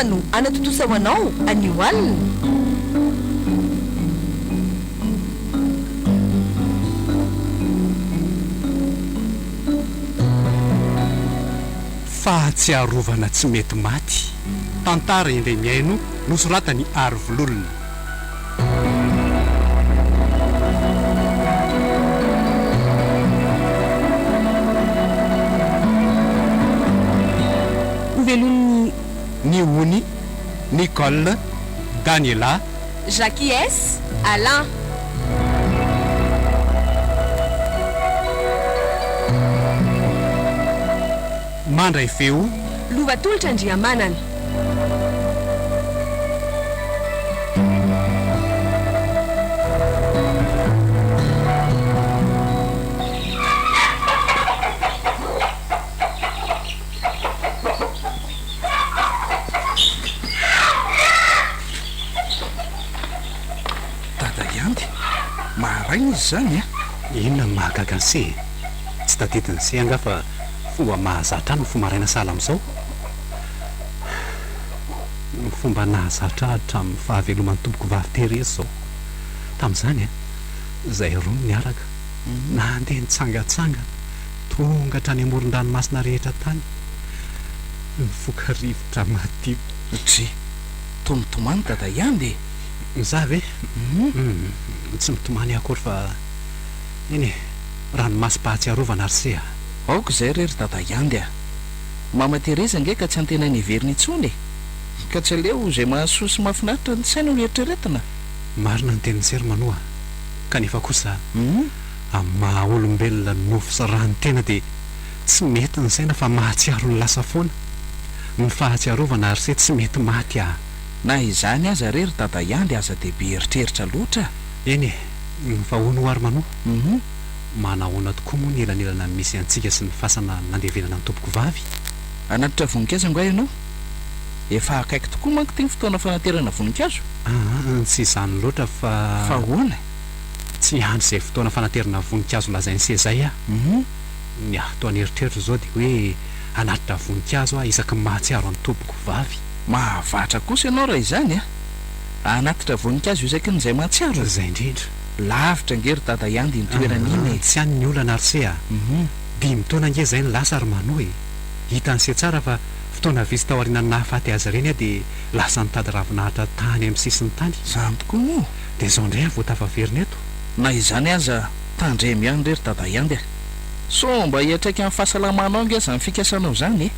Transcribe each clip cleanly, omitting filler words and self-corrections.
Asa no hanatontosa ho anao anio alina. Fahatsiarovana tsy mety maty, tantara indray mihaino nosoratan'i Arivololona. Hovelomin'ny. Ny Ony, Nicole, Daniela. Jacques, Alain. Mandray feo. Lova Tolotra Andriamanana. Dada Iandy, maraina izy izany a! Inona no mahagaga an'i Se e? Tsy tadidin'i Se angaha fa fomba mahazatra ahy ny mifoha maraina sahala amin'izao? Ny fomba nahazatra ahy hatramin'ny fahaveloman'ny tompokovavy Thérèse izao. Tamin'izany, izahay roa no niaraka, nandeha nitsangantsangana, tonga hatrany amoron-dranomasina rehetra tany, nifoka rivotra madio. Dry, toa mitomany Dada Iandy e! Izaho ve? Hum, tsy mitomany aho akory fa, eny e, ranomasom-pahatsiarovana ry se a! Aoka izay re ry Dada Iandy a! Mama Teresa ange ka tsy antenaina hiverina intsony e! Ka tsy aleo izay mahasoa sy mahafinaritra ny saina no eritreretina? Marina ny tenin'i Sery Manoa, kanefa kosa, amin'ny maha olombelona nofo sy rà ny tena dia tsy mety ny saina fa mahatsiaro ny lasa foana. Ny fahatsiarovana ry se tsy mety maty a! Na izany aza re ry Dada Iandy aza dia be eritreritra loatra a! Eny e! Fa hono ho'a ry Manoa? Manahoana tokoa moa ny elanelana misy antsika sy ny fasana nandevenana ny tompoko vavy? Hanatitra voninkazo angaha ianao? Efa akaiky tokoa manko ity ny fotoana fanaterana voninkazo. Aa, tsy izany loatra fa. Fa ahoana? Tsy hiandry izay fotoana fanaterana voninkazo lazain'i se izay aho. Ny ato an'eritreritro izao dia hoe hanatitra voninkazo aho isaky ny mahatsiaro an'i tompoko vavy. Mahavatra kosa ianao raha izany a! Hanatitra voninkazo isaky ny izay mahatsiaro? Izay indrindra. Lavitra ange ry Dada Iandy iny toerana iny e! Tsy any ny olana ry se a! Dimy taona ange izay no lasa ry Manoa e! Hitan'i se tsara fa fotoana vitsy taorianan'ny nahafaty azy ireny aho dia lasa nitady ravinahitra tany amin'ny sisiny tany. Izany tokoa moa? Dia izao indray aho vao tafaverina eto. Na izany aza, tandremo ihany re ry Dada Iandy a! Sao mba hiantraika amin'ny fahasalamanao ange izany fikasanao izany e!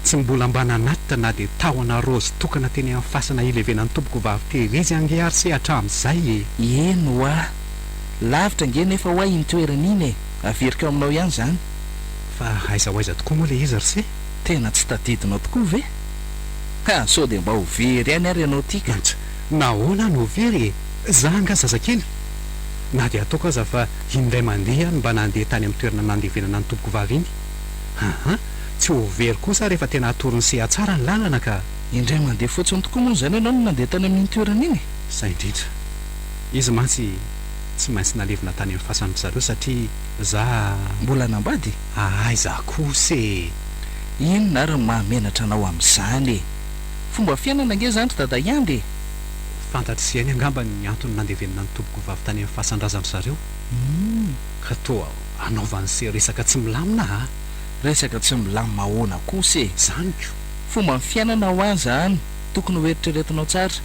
Tsy mbola mba nanatitra na dia tahona raozy tokana teny amin'ny fasana ilevenan'ny tompokovavy Thérèse ange ary se hatramin'izay e! Eny hoa! Lavitra ange nefa hoa iny toerana iny e! Averiko aminao ihany izany. Fa aiza ho aiza tokoa moa ilay izy ry se? Tena tsy tadidinao tokoa ve? Ha! Sao dia mba ho very ihany ary ianao ity ka! Ntsa! Nahoana aho no ho very e? Za angaha zazakely? Na dia ataoko aza fa indray mandeha aho no mba nandeha tany amin'ny toerana nandevenana ny tompokovavy iny. Aa! Tsy ho very kosa rehefa tena atoron'i Sea tsara ny lalana ka! Indray mandeha fotsiny tokoa moa izany ianao no nandeha tany amin'iny toerana iny e? Izay indrindra. Izy mantsy tsy maintsy nalevina tany amin'ny fasan-dry zareo satria za. Mbola hanambady? Aiza kosa e! Inona ary no mahamenatra anao amin'izany e? Fomba fiainana ange izany ry Dada Iandy e! Fantatr'i Sea ihany angamba ny antony nandevenana ny tompoko vavy tany amin'ny fasan-drazan-dry zareo. Ka toa anaovan'i Sea resaka tsy milamina a! Resaka tsy milamina ahoana kosa e! Zany ko! Fomba fiainana hoa zany, tokony ho eritreretinao tsara.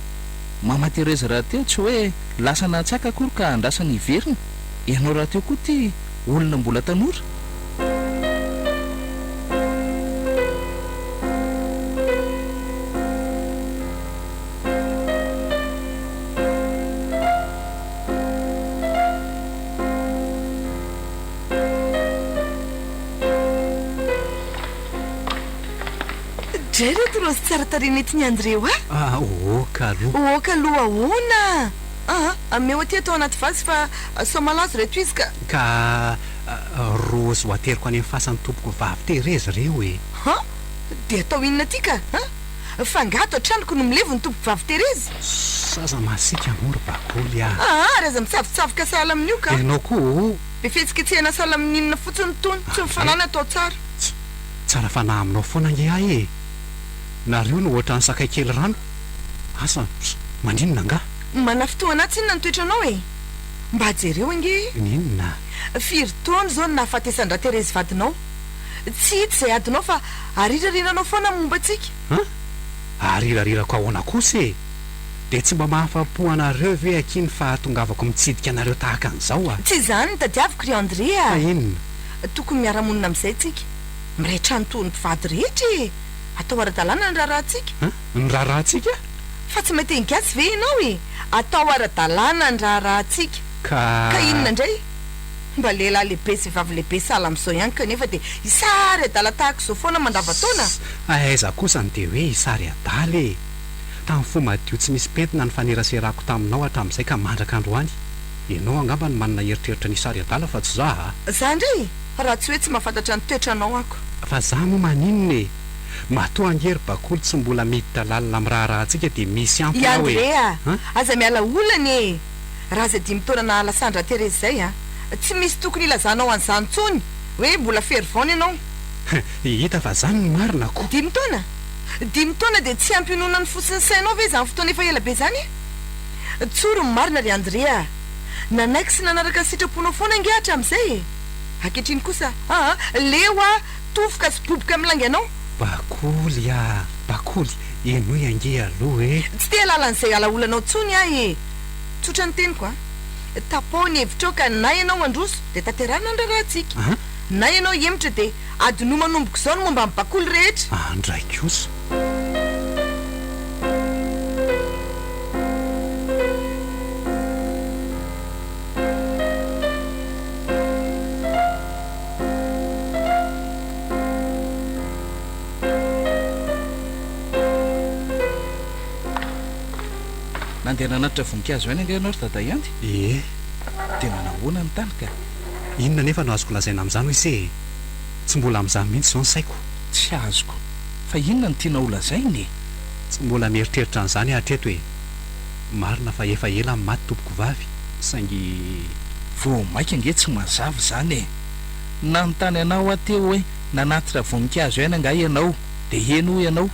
Mama Thérèse rahateo tsy hoe lasa nahatsaka akory ka andrasana hiverina, ianao rahateo koa ty olona mbola tanora. Dray reto raozy tsara tarehy nentin'i André hoa. Ah, ok aloha. Ok aloha ahoana? Ah, ameo aty atao anaty vazy fa sao malazo reto izy ka. Ka raozy ho ateriko any amin'ny fasan'ny tompoko vavy Thérèse ireo e. Han? Dia atao inona aty ka? Han? Fa angaha ato an-tranoko no milevo ny tompoko vavy Thérèse? Zaza masiaka moa ry bakoly ah. Ah, ary aza mitsavotsavoka sahala amin'io ka. Ianao koa oh. Be fihetsiketsehana sahala amin'ny inona fotsiny itony, tsy ny fanahy no atao tsara. Ts, tsara fanahy aminao foana ange ahy e! Nareo no ohatran'ny sakay kely rano. Asa, maninona angaha? Manafintohina ahy tsinona ny toetranao e! Mba jereo ange e! N'inona? Firy taona izao no nahafatesan-dRaterezy vadinao? Tsy hita izay adinao fa arirariranao foana ny momba antsika. An? Arirarirako ahoana kosa e? Dia tsy mba mahafa-po anareo ve akia ny fahatongavako mitsidika anareo tahaka an'izao a? Tsy izany no tadiaviko ry André a! Fa inona? Tokony miara-monina amin'izay tsika. Miray trano toy ny mpivady rehetra e! Atao ara-dalàna ny raharahantsika. An? Ny raharahantsika? Fa tsy mahay teny gasy ve ianao e? Atao ara-dalàna ny raharahantsika. Ka. Ka inona indray? Mba lehilahy lehibe sy vehivavy lehibe sahala amin'izao ihany kanefa dia hisary adala tahaka izao foana mandavantaona? Aiza kosa no dia hoe hisary adala e! Tamin'ny fo madio tsy misy pentina nifaneraserako taminao hatramin'izay ka mandraka androany. Ianao angamba no manana eritreritra ny hisary adala fa tsy za a! Za indray? Raha tsy hoe tsy mahafantatra ny toetranao ako. Fa za moa maninona e! Matoa ange ry Bakoly tsy mbola miditra lalina amin'ny raharahantsika dia misy antony I ao e! André a! An? Aza miala olana e! Raha izay dimy taona nahalasan-dRaterezy izay a! Tsy misy tokony hilazanao an'izany intsony hoe mbola fervent ianao. Hita fa zany no marina ko! Dimy taona? Dimy taona dia tsy hampionona ny fo sy ny sainao ve izany fotoana efa ela be izany e? Tsory ny marina ry André a! Nanaiky sy nanaraka ny sitraponao foana ange hatramin'izay e! Ankehitriny kosa aa! Leo aho, tofoka sy boboka amin'ny lainganao. Bakoly a! Bakoly! Henoy ange aloha e! Tsy te hahalala an'izay alaolanao intsony aho e! Tsotra ny teniko a! Tapaho ny hevitrao ka na ianao handroso dia tanterahina ny raharahantsika. Na ianao hihemotra dia adinoy manomboka izao ny momba ny bakoly rehetra. Andray kosa. Nandeha nanatitra voninkazo ihany angaha ianao ry Dada Iandy? Ie. Dia manahoana ny tany ka? Inona anefa no azoko lazaina amin'izany hoy se e? Tsy mbola amin'izany mihitsy izao ny saiko. Tsy azoko. Fa inona no tianao holazaina e? Tsy mbola mieritreritra an'izany aho hatreto e. Marina fa efa ela ny maty tompokovavy, saingy. Vao mainka ange tsy mazava izany e! Nanontany anao aho teo hoe nanatitra voninkazo ihany angaha ianao, dia eny hoy ianao.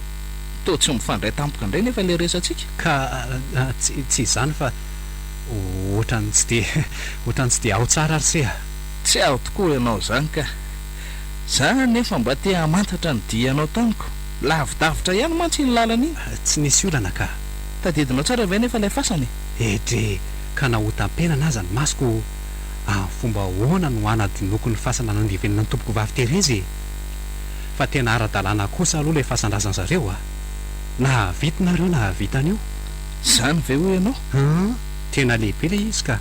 Toa tsy mifandray tampoka indray nefa ilay resatsika. Ka tsy tsy izany fa ohatran'ny tsy dia ohatran'ny tsy dia ao tsara ry se a! Tsy ao tokoa ianao izany ka! Za anefa mba te hamantatra ny dianao tamiko. Lavidavitra ihany mantsy iny lalana iny. Tsy nisy olana ka! Tadidinao tsara ve anefa ilay fasana e? Edrey! Ka na ho tampenana aza ny masoko, amin'ny fomba ahoana no hanadinoako ny fasana nandevenana ny tompokovavy Terezy e? Fa tena ara-dalàna kosa aloha ilay fasan-drazan-zareo a! Nahavita nareo nahavita an'io? Izany ve hoy ianao? An! Tena lehibe ilay izy ka!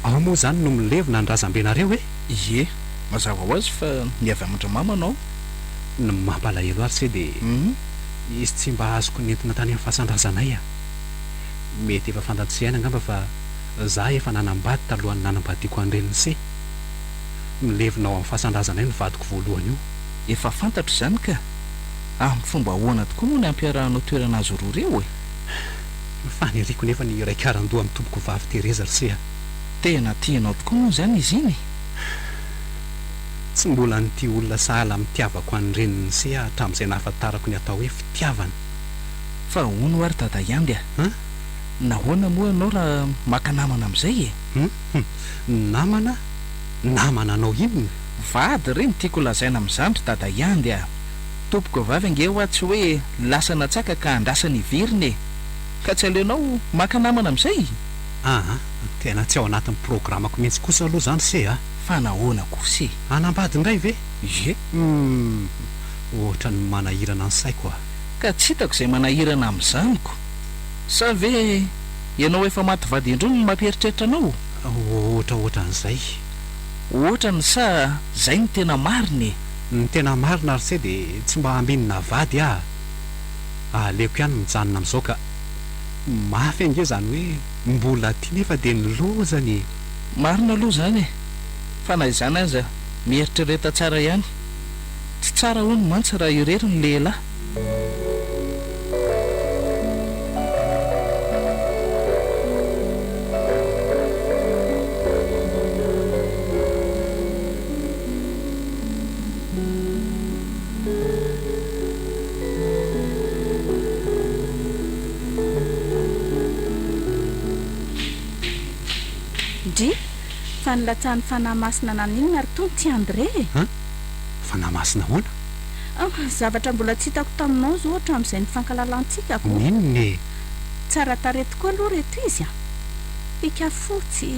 Ao moa izany no milevina ny razambenareo e? Ie, mazava ho azy fa ny avy amin-dry mama no ao. Ny mampalahelo ahy se dia izy tsy mba azoko nentina tany amin'ny fasan-drazanay a! Mety efa fantatr'i aina angamba fa za efa nanambady talohan'ny nanambadiako an-dreniny se. Milevina ao amin'ny fasan-drazanay ny vadiko voalohany io. Efa fantatro izany ka! Amin'ny fomba ahoana tokoa moa ny hampiarahanao toerana azy roa ireo e? Ny faniriako nefa ny hiray karandoha amin'ny tompoko vavy Tereza ry se a! Tena tianao tokoa moa izany izy iny e? Tsy mbola nitia olona sahala amin'ny nitiavako an'ny renin'i se aho hatramin'izay nahafantarako ny atao hoe fitiavana. Fa hono hoa ry Dada Iandy a! An? Nahoana moa ianao raha maka namana amin'izay e? Hum? Namana? Namana anao inona? Vady re no tiako lazaina amin'izany ry Dada Iandy a! Tompoko vavy ange hoa tsy hoe lasa natsaka ka andrasana hiverina e! Ka tsy aleonao maka namana amin'izay? Aa, tena tsy ao anatin'ny programako mihitsy kosa aloha izany se a! Fa nahoana kosa e? Hanambady indray ve? Ie. Humm, ohatran'ny manahirana ny saiko a! Ka tsy hitako izay manahirana amin'izany ko! Sa ve ianao efa maty vady indroa no mampieritreritra anao? Ohatraohatran'izay. Ohatrany sa zay no tena marina e? Ny tena marina ry se dia tsy mba ambinina vady aho a! Aleoko ihany mijanona amin'izao ka! Mafy ange izany hoe mbola tia nefa dia nilaozana e! Marina aloha izany e! Fa na izany aza mieritrereta tsara ihany. Tsy tsara hono mantsy raha irery ny lehilahy. Ndry! Fa nilatsahan'ny Fanahy Masina naninona ry Tompo ty André e? An? Fanahy Masina ahoana? An, zavatra mbola tsy hitako taminao izao hatramin'izay nifankalalantsika ko. N'inona e? Tsara tarehy tokoa aloha reto izy an! Bika fotsy.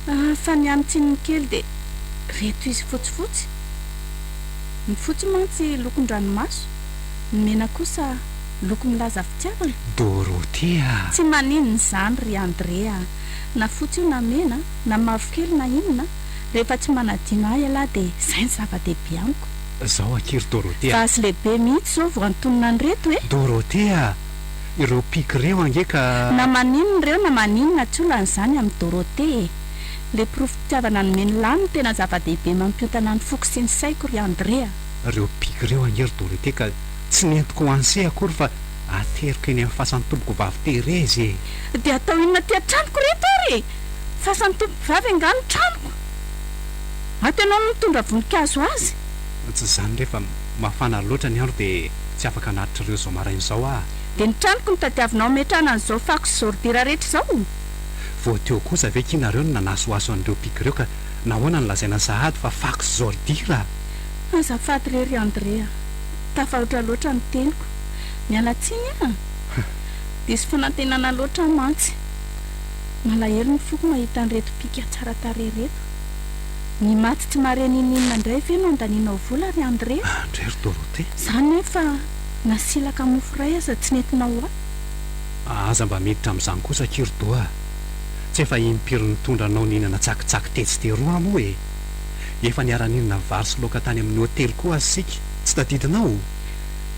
Ah, fa ny an'i tsininy kely dia reto izy fotsifotsy. Ny fotsy mantsy lokon-dranomaso, ny mena kosa loko milaza fitiavana. Dorothée a! Tsy maninona izany ry André a! Na fotsy io na mena, na mavokely na inona, rehefa tsy manadino ahy ialahy dia izay no zava-dehibe amiko. Zao akia ry Dorothée a! Vazy lehibe mihitsy izao vao antonona an'ireto e! Dorothée a! Ireo piky ireo ange ka. Na maninona ireo na maninona tsy olana izany amin'i Dorothée e! Le porofom-pitiavana nomen'i lahy no tena zava-dehibe mampiontana ny foko sy ny saiko ry André a! Ireo piky ireo ange ry Dorothée ka tsy nentiko ho an'se akory fa ateriko eny amin'ny fasan'ny tompokovavy Thérèse e! Dia atao inona aty an-tranoko ireto ary e! Fasan'ny tompokovavy angaha ny tranoko? Ato ianao no mitondra voninkazo azy? Tsy izany re fa mafana loatra ny andro dia tsy afaka hanatitra ireo izao maraina izao aho. Dia ny tranoko no tadiavinao hametrahana an'izao fako sy zôridira rehetra izao? Vao teo kosa ve ki nareo no nanasohaso an'ireo piky ireo ka nahoana no lazaina sahady fa fako sy zôridira? Azafady re ry André a! Tafahoatra loatra ny teniko. Miala tsiny a! Diso fanantenana loatra aho mantsy. Malahelo ny foko mahita an'ireto pika tsara tarehy ireto. Ny maty tsy mahare n'inon'inona indray ve no andanianao vola ry André? André ry Dorothée. Za nefa na silaka mofo iray aza tsy nentinao ho ahy. Aza mba miditra amin'izany kosa akia ry Do a! Tsy efa impiry nitondra anao nihinana tsakitsaky tetsy teroa aho moa e! Efa niara-nihinana vary sy laoka tany amin'ny hotely koa aza isika, tsy tadidinao?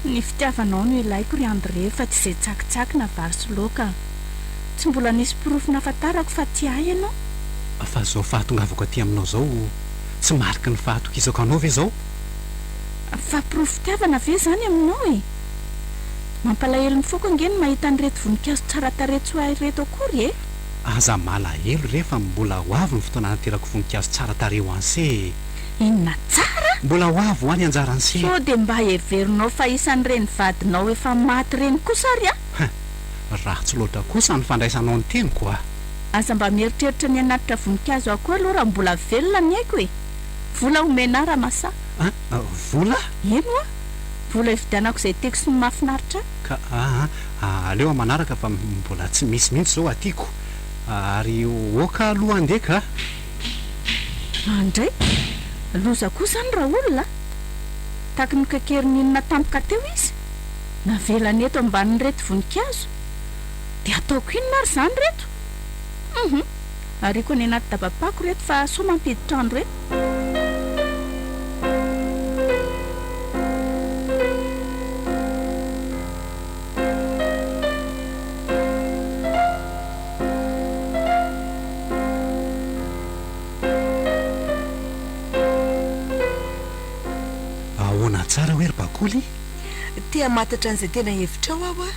Ny fitiavanao no ilaiko ry André fa tsy izay tsakitsaky na vary sy laoka. Tsy mbola nisy porofo nahafantarako fa tia ahy ianao. Fa izao fahatongavako aty aminao izao tsy mariky ny fahatokisako anao ve izao? Fa porofo fitiavana ve izany aminao e? Mampalahelo ny foko ange ny mahita an'ireto voninkazo tsara tarehy tsy ho ahy ireto akory e! Aza malahelo re fa mbola ho avy ny fotoana hanaterako voninkazo tsara tarehy ho an'se e! Inona tsara? Mbola ho avy ho any anjaran'se! Sao dia mba heverinao fa isan'ireny vadinao efa maty ireny kosa ary aho? Hein! Ratsy loatra kosa ny fandraisanao ny teniko a! Aza mba mieritreritra ny hanatitra voninkazo aho koa aloha raha mbola velona ny aiko e! Vola omena ahy Ramasa. An! Vola? Eny hoa! Vola hividianako izay tiako sy ny mahafinaritra ahy. Ka aa aleo manaraka fa mbola tsy misy mihitsy izao aty ko! Ary ok aloha andeha ka! Andray! Loza koa izany Raolona a! Taky nokaikerin'inona tampoka teo izy? Navelany eto ambanin'ireto voninkazo. Dia ataoko inona ary izany ireto? Hum! Ariako any anaty dabam-pako ireto fa sao mampiditra andro eto. Ahoana tsara hoe ry Bakoly? Te hamantatra an'izay tena hevitrao aho a!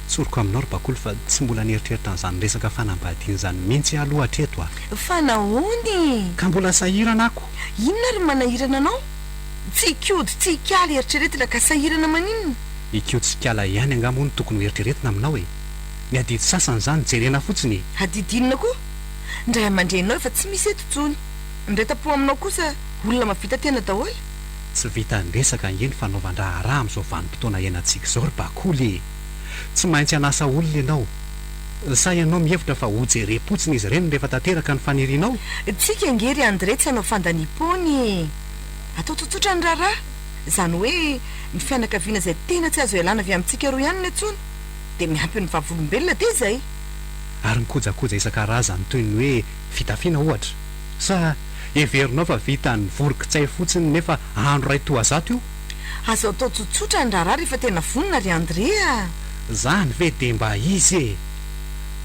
Tsoriko aminao ry Bakoly fa tsy mbola nieritreritra an'izany resaka fanambadiana izany mihitsy aho aloha hatreto a! Fa nahoana e? Ka mbola sahirana ako! Inona ary no manahirana anao? Tsy hikody tsy hikala eritreretina ka sahirana maninona? Hikody sy hikala ihany angaha moa no tokony ho eritreretina aminao e? Ny adidy sasany izany jerena fotsiny e! Adidy inona koa? Ny ray aman-dreninao efa tsy misy eto intsony. Ny iray tam-po aminao kosa olona mahavita tena daholo. Tsy vitan'ny resaka ange ny fanaovan-draharaha amin'izao vanim-potoana iainantsika izao ry Bakoly e! Tsy maintsy hanasa olona ianao. Sa ianao mihevitra fa hojerem-potsiny izy ireny rehefa tanteraka ny fanirianao? Tsika ange ry André tsy hanao fandaniam-poana e! Atao tsotsotra ny raharaha. Izany hoe ny fianakaviana izay tena tsy azo ialana avy amintsika roa ihany no antsoina. Dia miampy ny vavolombelona dia izay. Ary ny kojakoja isan-karazany toy ny hoe fitafiana ohatra. Sa heverinao fa vitan'ny voron-kitsay fotsiny nefa andro iray toa zato io? Azo atao tsotsotra ny raharaha rehefa tena vonona ry André a! Zany ve de mba izy e!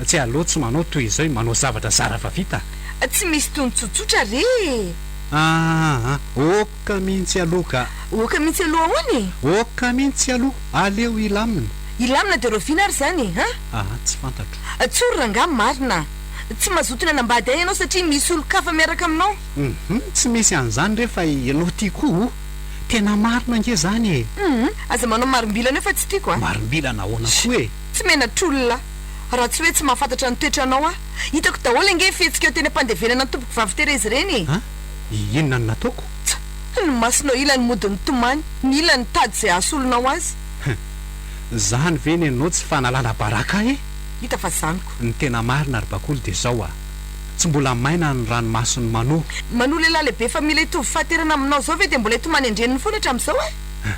Tsy aleo tsy manao toy izao e manao zavatra zara fa vita. Tsy misy toy ny tsotsotra re e! Aa ok mihitsy aloha ka! Ok mihitsy aloha ahoana e? Ok mihitsy aloha, aleo hilamina. Hilamina de rahoviana ary izany e? An? Aa tsy fantatro. Tsory rangaha marina a! Tsy mazoto ny hanambady ahy ianao satria misy olon-kafa miaraka aminao. Hum tsy misy an'izany re fa ianao ty koa o! Tena marina ange izany e! Hum aza manao marimbilana eo fa tsy tiako a! Marimbilana ahoana koa e? Tsy menatr'olona! Raha tsy hoe tsy mahafantatra ny toetranao aho. Hitako daholo ange ny fihetsikao teny am-pandevenana ny tompokovavy Terezy ireny e! An? Inona no nataoko? Tsa! Ny masonao ilany mody nitomany, ny ilany nitady izay hahasolonao azy. Hum! Zany ve ny anao tsy fanalana baraka ahy e? Hita fa zaniko. Ny tena marina ry Bakoly dia zao a! Tsy mbola maina ny ranomason'i Mano. Mano lehilahy lehibe efa mila hitovy fahaterana aminao zao ve dia mbola hitomany an-dreniny foana hatramin'izao e? Hum!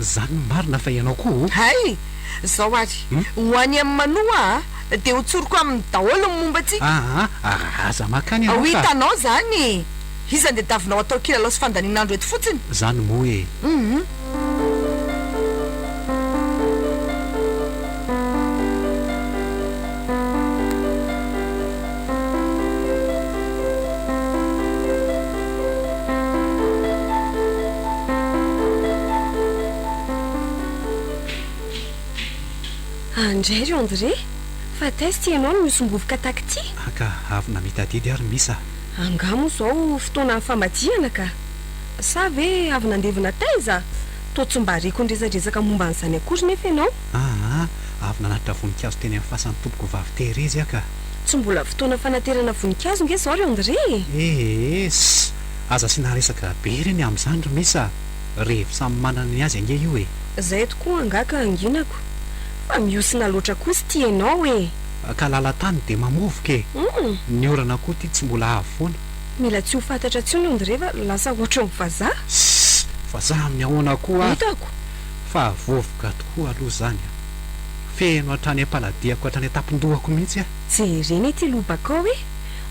Zany no marina fa ianao koa o! Hay! Zao ary, ho any amin'i Mano aho a, dia ho tsoriko aminy daholo ny momba antsika. Aa! Aza mankany ianao Ho ka! hitanao zany e! Iza no tadiavinao atao kilalao sy fandanian'andro eto fotsiny? Zany moa e! Hum! Andray ry André, fa taiza ity ianao no mihosom-bovoka tahaka ity? Ka avy namita adidy ary Misa. Angaha moa izao fotoanan'ny famadihana ka? Sa ve avy nandevina taiza? Toa tsy mba reko niresadresaka momba an'izany akory nefa ianao. Aa, avy nanatitra voninkazo teny amin'ny fasan'ny tompokovavy Terezy aho ka. Tsy mbola fotoana fanaterana voninkazo nge izao ry André e! Ee, ss, aza asiana resaka be ireny amin'izany ry Misa a! Revy samy manana ny azy ange io e! Izay tokoa angaha ka anginako. Fa mihosina loatra kosa ity ianao e! Ka lalan-tany dia mamovoka e! Ny orana koa ity tsy mbola avy foana. Mila tsy ho fantatra intsony André fa lasa ohatran'ny vazaha. Ssss! Vazaha amin'ny ahoana koa ary? Hitako! Fa vovoka tokoa aloha izany an! Feno hatrany am-paladiako hatrany an-tampon-dohako mihitsy aho. Jerena ity lobaka ao e!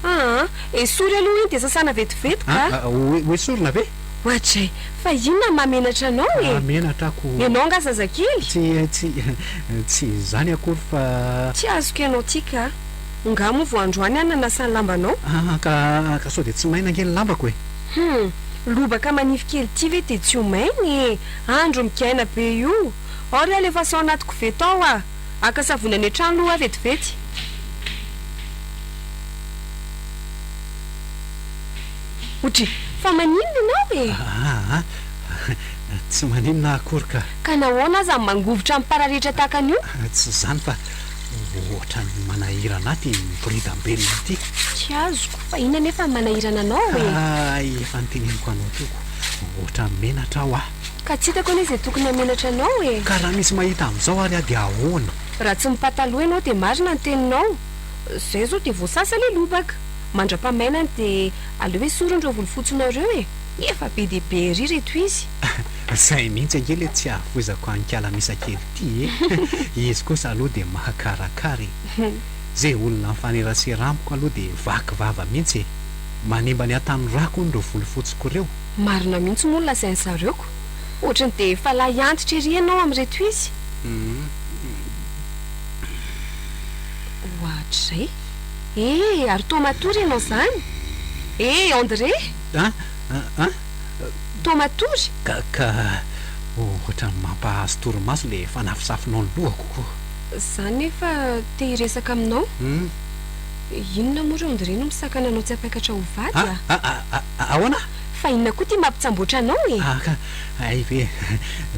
Aa! Esory aloha iny dia sasana vetivety ka! An! Ho esorina ve? Oadray! Fa inona no mahamenatra anao e? Mahamenatra aho ko. Ianao angaha zazakely? Tsy, tsy, tsy izany akory fa. Tsy azoko ianao ity ka. Nga moa vao androany aho nanasa ny lambanao? Aa ka, ka sao dia tsy maina ange ny lambako e? Hum! Lobaka manify kely ity ve dia tsy ho maina e? Andro migaina be io! Ao re alefaso ao anaty koveta ao ah! Haka savony any an-trano aloha aho vetivety. Odry! Fa maninona ianao e? Aa! Tsy maninona aho akory ka. Ka nahoana aza no mangovitra mipararetra tahaka an'io? Tsy izany fa ohatran'ny manahirana ahy ity miboridam-belona ity. Tsy azoko, fa inona anefa no manahirana anao e? Hay, efa noteneniko anao teo ko. Ohatran'ny menatra aho ah. Ka tsy hitako anie izay tokony hamenatra anao e. Ka raha misy mahita amin'izao ary aho dia ahoana? Raha tsy mipataloha ianao dia marina ny teninao. Izay izao dia voasasa ilay lobaka. Mandra-pamainany dia aleo esoriny ireo volofotsinao ireo e! Efa be dia be ery ireto izy. Zay mihitsy ange le tsy ahafoizako an'i Misa kely ity e! Izy kosa aloha dia mahakarakara e! Ze olona mifanerasera amiko aloha dia vaky vava mihitsy e! Manimba ny hatanorako hono ireo volofotsiko ireo. Marina mihitsy moa ny lazain'i zareo ko! Ohatry ny dia efa lahy antitra ery ianao amin'ireto izy. Ohatr'izay. Eh! Ary toa matory ianao izany? Eh! André! An? An? Toa matory? Ka, ka, ohatran'ny mampahazo torimaso ilay fanafisafinao ny lohako ko. Za nefa te hiresaka aminao. Inona moa ry André no misakana anao tsy hampiakatra ho vady a? A, a, a, ahoana? Fa inona koa ity mampitsamboatra anao e? Ah ka, hay ve,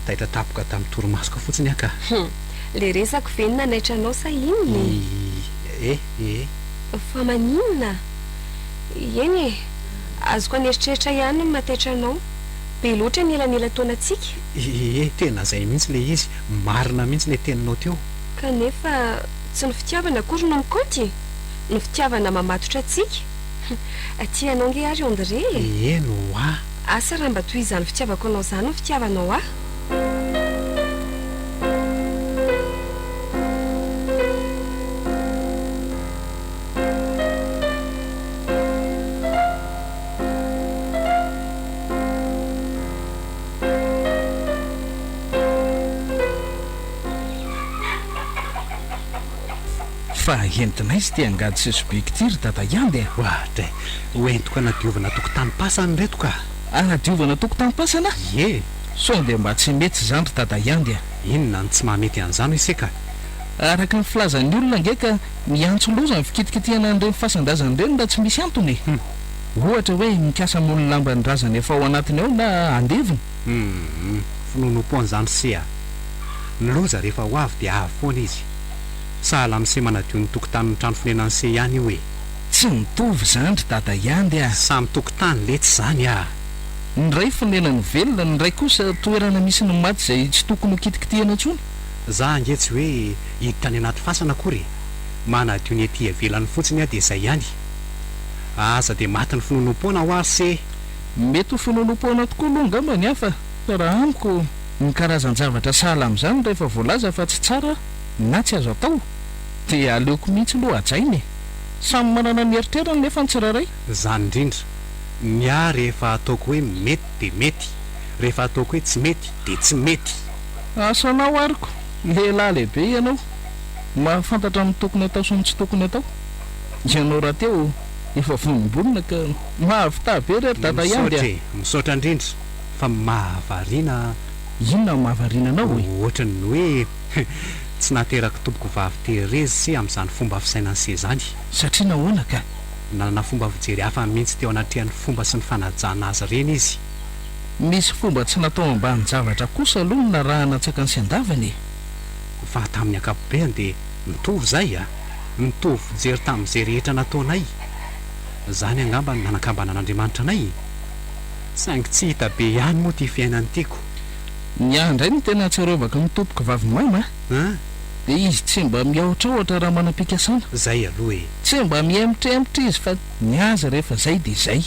taitra tampoka tamin'ny torimasoko fotsiny aho ka. Hum, le resako ve no nanaitra anao sa inona e? E, e. Fa maninona? Eny e, azoko an'eritreritra ihany ny mahataitra anao. Be loatra ny elanelan-taonantsika. Ie, tena izay mihitsy ilay izy, marina mihitsy ilay teninao teo. Kanefa tsy ny fitiavana akory no mikaonty e! Ny fitiavana mamatotra antsika. Tia anao nge aho ry André e! Eny ho'a. Asa raha mba toy izany fitiavako anao izany ny fitiavanao ahy. Fa entina aiza ity angady sy sobiky ity ry dada Iandy a? Ohatra e! Ho entiko hanadiovana tokotanim-pasana ireto ka! Hanadiovana tokotanim-pasana? Ie! Sao dia mba tsy mety izany ry dada Iandy a? Inona no tsy mahamety an'izany ise ka? Araka ny filazan'ny olona ange ka miantso loza ny fikitikitihana an'ireny fasan-drazana ireny raha tsy misy antony e! Ohatra hoe mikasa hamono ny lamban'ny razana efa ao anatiny ao na handevina. Humm, finoanoam-poana izany se a! Ny loza rehefa ho avy dia avy foana izy. Sahala amin'i se manadio ny tokotanin'ny trano fonenan'i se ihany io e. Tsy mitovy izany ry dada Iandy a! Samy tokotany letsy izany a! Ny iray fonenan'ny velona, ny iray kosa toerana misy ny maty izay tsy tokony ho kitikitihana intsony. Za ange tsy hoe hiditra any anaty fasana akory e! Manadio ny ety ivelany fotsiny aho dia izay ihany. Aza dia matin'ny finoanoam-poana hoa ry se! Mety ho finoanoam-poana tokoa aloha angamba ny hafa, fa raha amiko, ny karazan-javatra sahala amin'izany rehefa voalaza fa tsy tsara na tsy azo atao dia aleoko mihitsy aloha hajaina e! Samy manana ny eritreriny nefa ny tsirairay. Izany indrindra. Ny ahy rehefa ataoko hoe mety dia mety, rehefa ataoko hoe tsy mety dia tsy mety. Asanao ary ko! Lehilahy lehibe ianao, mahafantatra ny tokony atao sy ny tsy tokony atao. Ianao rahateo efa vonombonona ka mahavità be re ry dada Iandy Misaotra a! e! Misaotra indrindra fa mahavariana. Inona no mahavariana anao e? Ohatran'ny hoe tsy naterak'i tompoko vavy Thérèse se amin'izany fomba fisainan'i se izany. Satria nahoana ka? Nanana fomba fijery hafa mihitsy teo anatrehan'ny fomba sy ny fanajana azy ireny izy. Misy fomba tsy natao ambanin-javatra kosa aloha no narahana an-tsakany sy an-davany e! Fa tamin'ny ankapobeany dia mitovy izay a! Mitovy fijery tamin'izay rehetra nataonay. Izany angamba no nanakambanan'Andriamanitra anay e! Saingy tsy hita be ihany moa ity fiainana ity ko! Ny ahy indray no tena ahatsiarovako ny tompoko vavy mama a! Dia izy tsy mba miahotrahotra raha manam-pikasana. Zay aloha e! Tsy mba mihemotrempotra izy fa ny azy rehefa zay dia zay.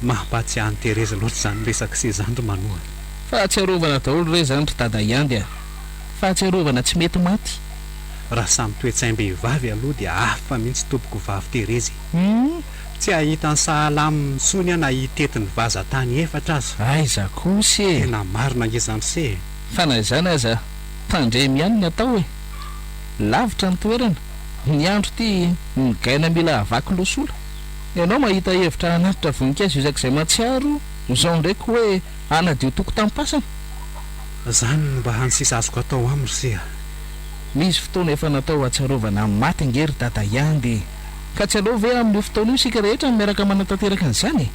Mampahatsiahy an'i Thérèse loatra izany resak'i se zany ry Manoa. Fahatsiarovana daholo re izany ry Dada Iandy a! Fahatsiarovana tsy mety maty. Raha samy toe-tsaim-behivavy aloha dia hafa mihitsy tompoko vavy Thérèse e! Tsy hahita ny sahala aminy intsony aho na hitety ny vazan-tany efatra aza. Aiza kosa e! Tena marina ange izany se e! Fa na izany aza, tandremo ihany ny atao e! Lavitra ny toerana, ny andro ity migaina mila havaky losola. Ianao mahita hevitra hanatitra voninkazo isak'izay mahatsiaro, izao indray koa hoe hanadio tokotam-pasana. Izany no mba hany sisa azoko atao aminy ry se a! Misy fotoana efa natao hahatsiarovana ny maty ange ry dada Iandy e! Ka tsy aleo ve amin'io fotoana io isika rehetra no miaraka manatanteraka an'izany e?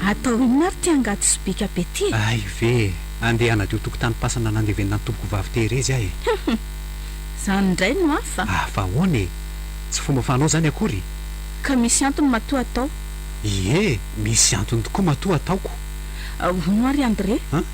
Atao inona ary ity angady sobika be ity e? Hay ve e! Andeha hanadio tokotanim-pasana nandevenina ny tompokovavy Terezy aho e! Humm! Izany indray no hafa. Hafa ahoana e? Tsy fomba fanao izany akory e! Ka misy antony matoa atao. Ie, misy antony tokoa matoa ataoko. Hono ary André? An?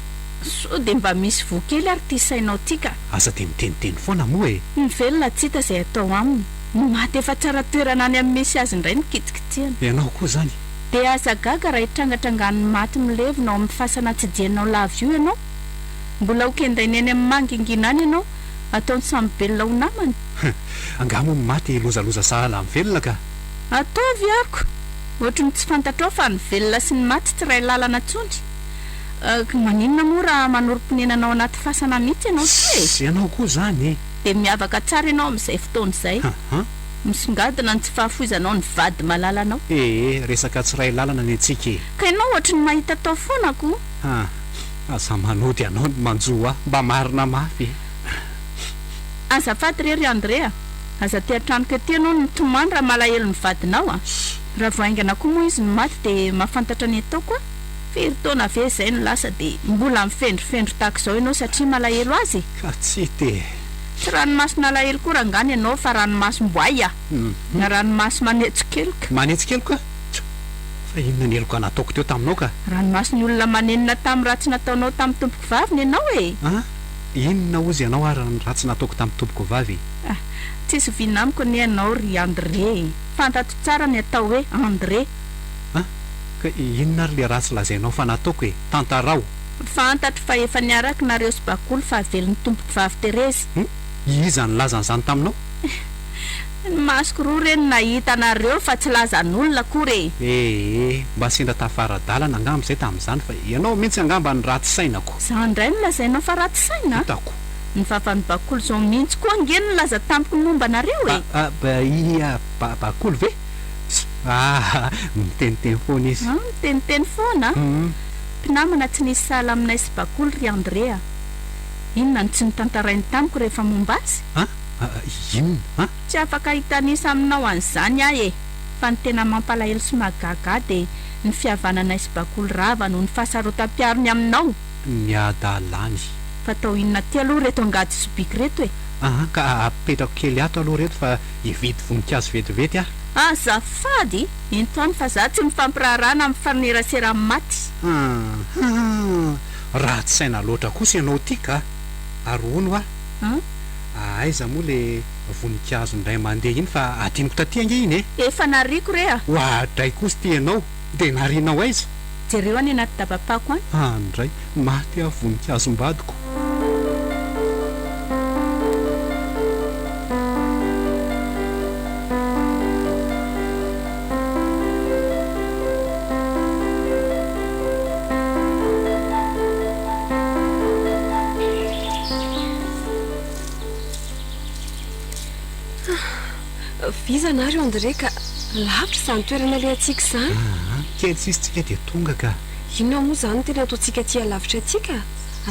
Sao dia mba misy voa kely ary ity sainao ity ka! Aza dia miteniteny foana moa e! Ny velona tsy hita izay atao aminy, ny maty efa tsara toerana any amin'ny misy azy indray no kitikitihana. Ianao koa izany? Dia aza gaga raha hitrangatrangan'ny maty milevina ao amin'ny fasana tsidianao lava io ianao. Mbola ho kendainy eny amin'ny mangingina any ianao, ataony samy belona ho namany. Angaha moa ny maty lozaloza sahala amin'ny velona ka! Ataovy aroko! Ohatry ny tsy fantatrao fa ny velona sy ny maty tsy iray lalana intsony. Ka maninona moa raha manorim-ponenana ao anaty fasana mihitsy ianao ty e? Sss! Ianao koa izany e! Dia miavaka tsara ianao amin'izay fotoana izay. Hum! Misongadina ny tsy fahafoizanao ny vady malalanao. Ee, resaka tsy iray lalana ny antsika e! Ka ianao ohatry ny mahita atao foana ko! Hum! Aza manody anao ny manjo ahy, mba marina mafy e! Azafady re ry André a! Aza aty an-tranoko ety ianao no mitomany raha malahelo ny vadinao a! Raha vao haingana koa moa izy no maty dia mahafantatra ny ataoko aho. Firy taona ve izay no lasa dia mbola mifendrofendro tahaka izao ianao satria malahelo azy e? Ka tsy hita e! Tsy ranomason'alahelo koa rangaha ny anao fa ranomasom-boay a! Na ranomaso manetsi-keloka. Manetsi-keloka? Tjo! Fa inona ny heloka nataoko teo taminao ka? Ranomason'ny olona manenina tamin'ny ratsy nataonao tamin'ny tompokovavy ny anao e! An? Inona hozy ianao ary ny ratsy nataoko tamin'ny tompokovavy e? Ah! Tsisy vina amiko anie ianao ry André e! Fantatro tsara ny atao hoe André. An? Ka inona ary le ratsy lazainao fa nataoko e? Tantarao! Fantatro fa efa niaraka nareo sy Bakoly fahavelon'ny tompokovavy Terezy. Hum? Iza nilaza an'izany taminao? Ny masoko roa re no nahita anareo fa tsy lazan'olona akory e! Ee, mba sendra tafara-dalana angamba izay tamin'izany fa ianao mihitsy angamba no ratsy saina ko! Izaho indray no lazainao fa ratsy saina? Hitako. Ny vavan'i Bakoly izao mihitsy koa ange no nilaza tamiko ny momba anareo e! Ba, ba, ia, ba, Bakoly ve? Ss, ah, miteniteny foana izy. Ah, miteniteny foana? Hum. Mpinamana tsy nisy sahala aminay sy Bakoly ry André a! Inona no tsy notantarainy tamiko rehefa momba azy? An? Inona? An? Tsy afaka hitanisa aminao an'izany aho e! Fa ny tena mampalahelo sy mahagaga ahy dia ny fihavananay sy Bakoly rava noho ny fahasarotam-piarony aminao! Ny hadalany. Fa atao inona aty aloha ireto angady sobiky ireto e? Aa ka apetrako kely ato aloha ireto fa hividy voninkazo vetivety aho. Azafady! Ento any fa za tsy mifampiraharaha na mifanerasera amin'ny maty. Aa ratsy saina loatra kosa ianao ity ka! Ary hono hoa, aiza moa le voninkazo indray mandeha iny fa adinoko taty ange iny e! Efa nariako re a! Oadray kosa ity ianao, dia narianao aiza? Jereo any anaty dabapako any. Andray, maty aho voninkazom-badiko. Vizana ary André ka lavitra izany toerana alehantsika izany. Aa, kely sisa tsika dia tonga ka. Inona moa izany no tena ataontsika aty alavitra aty ka?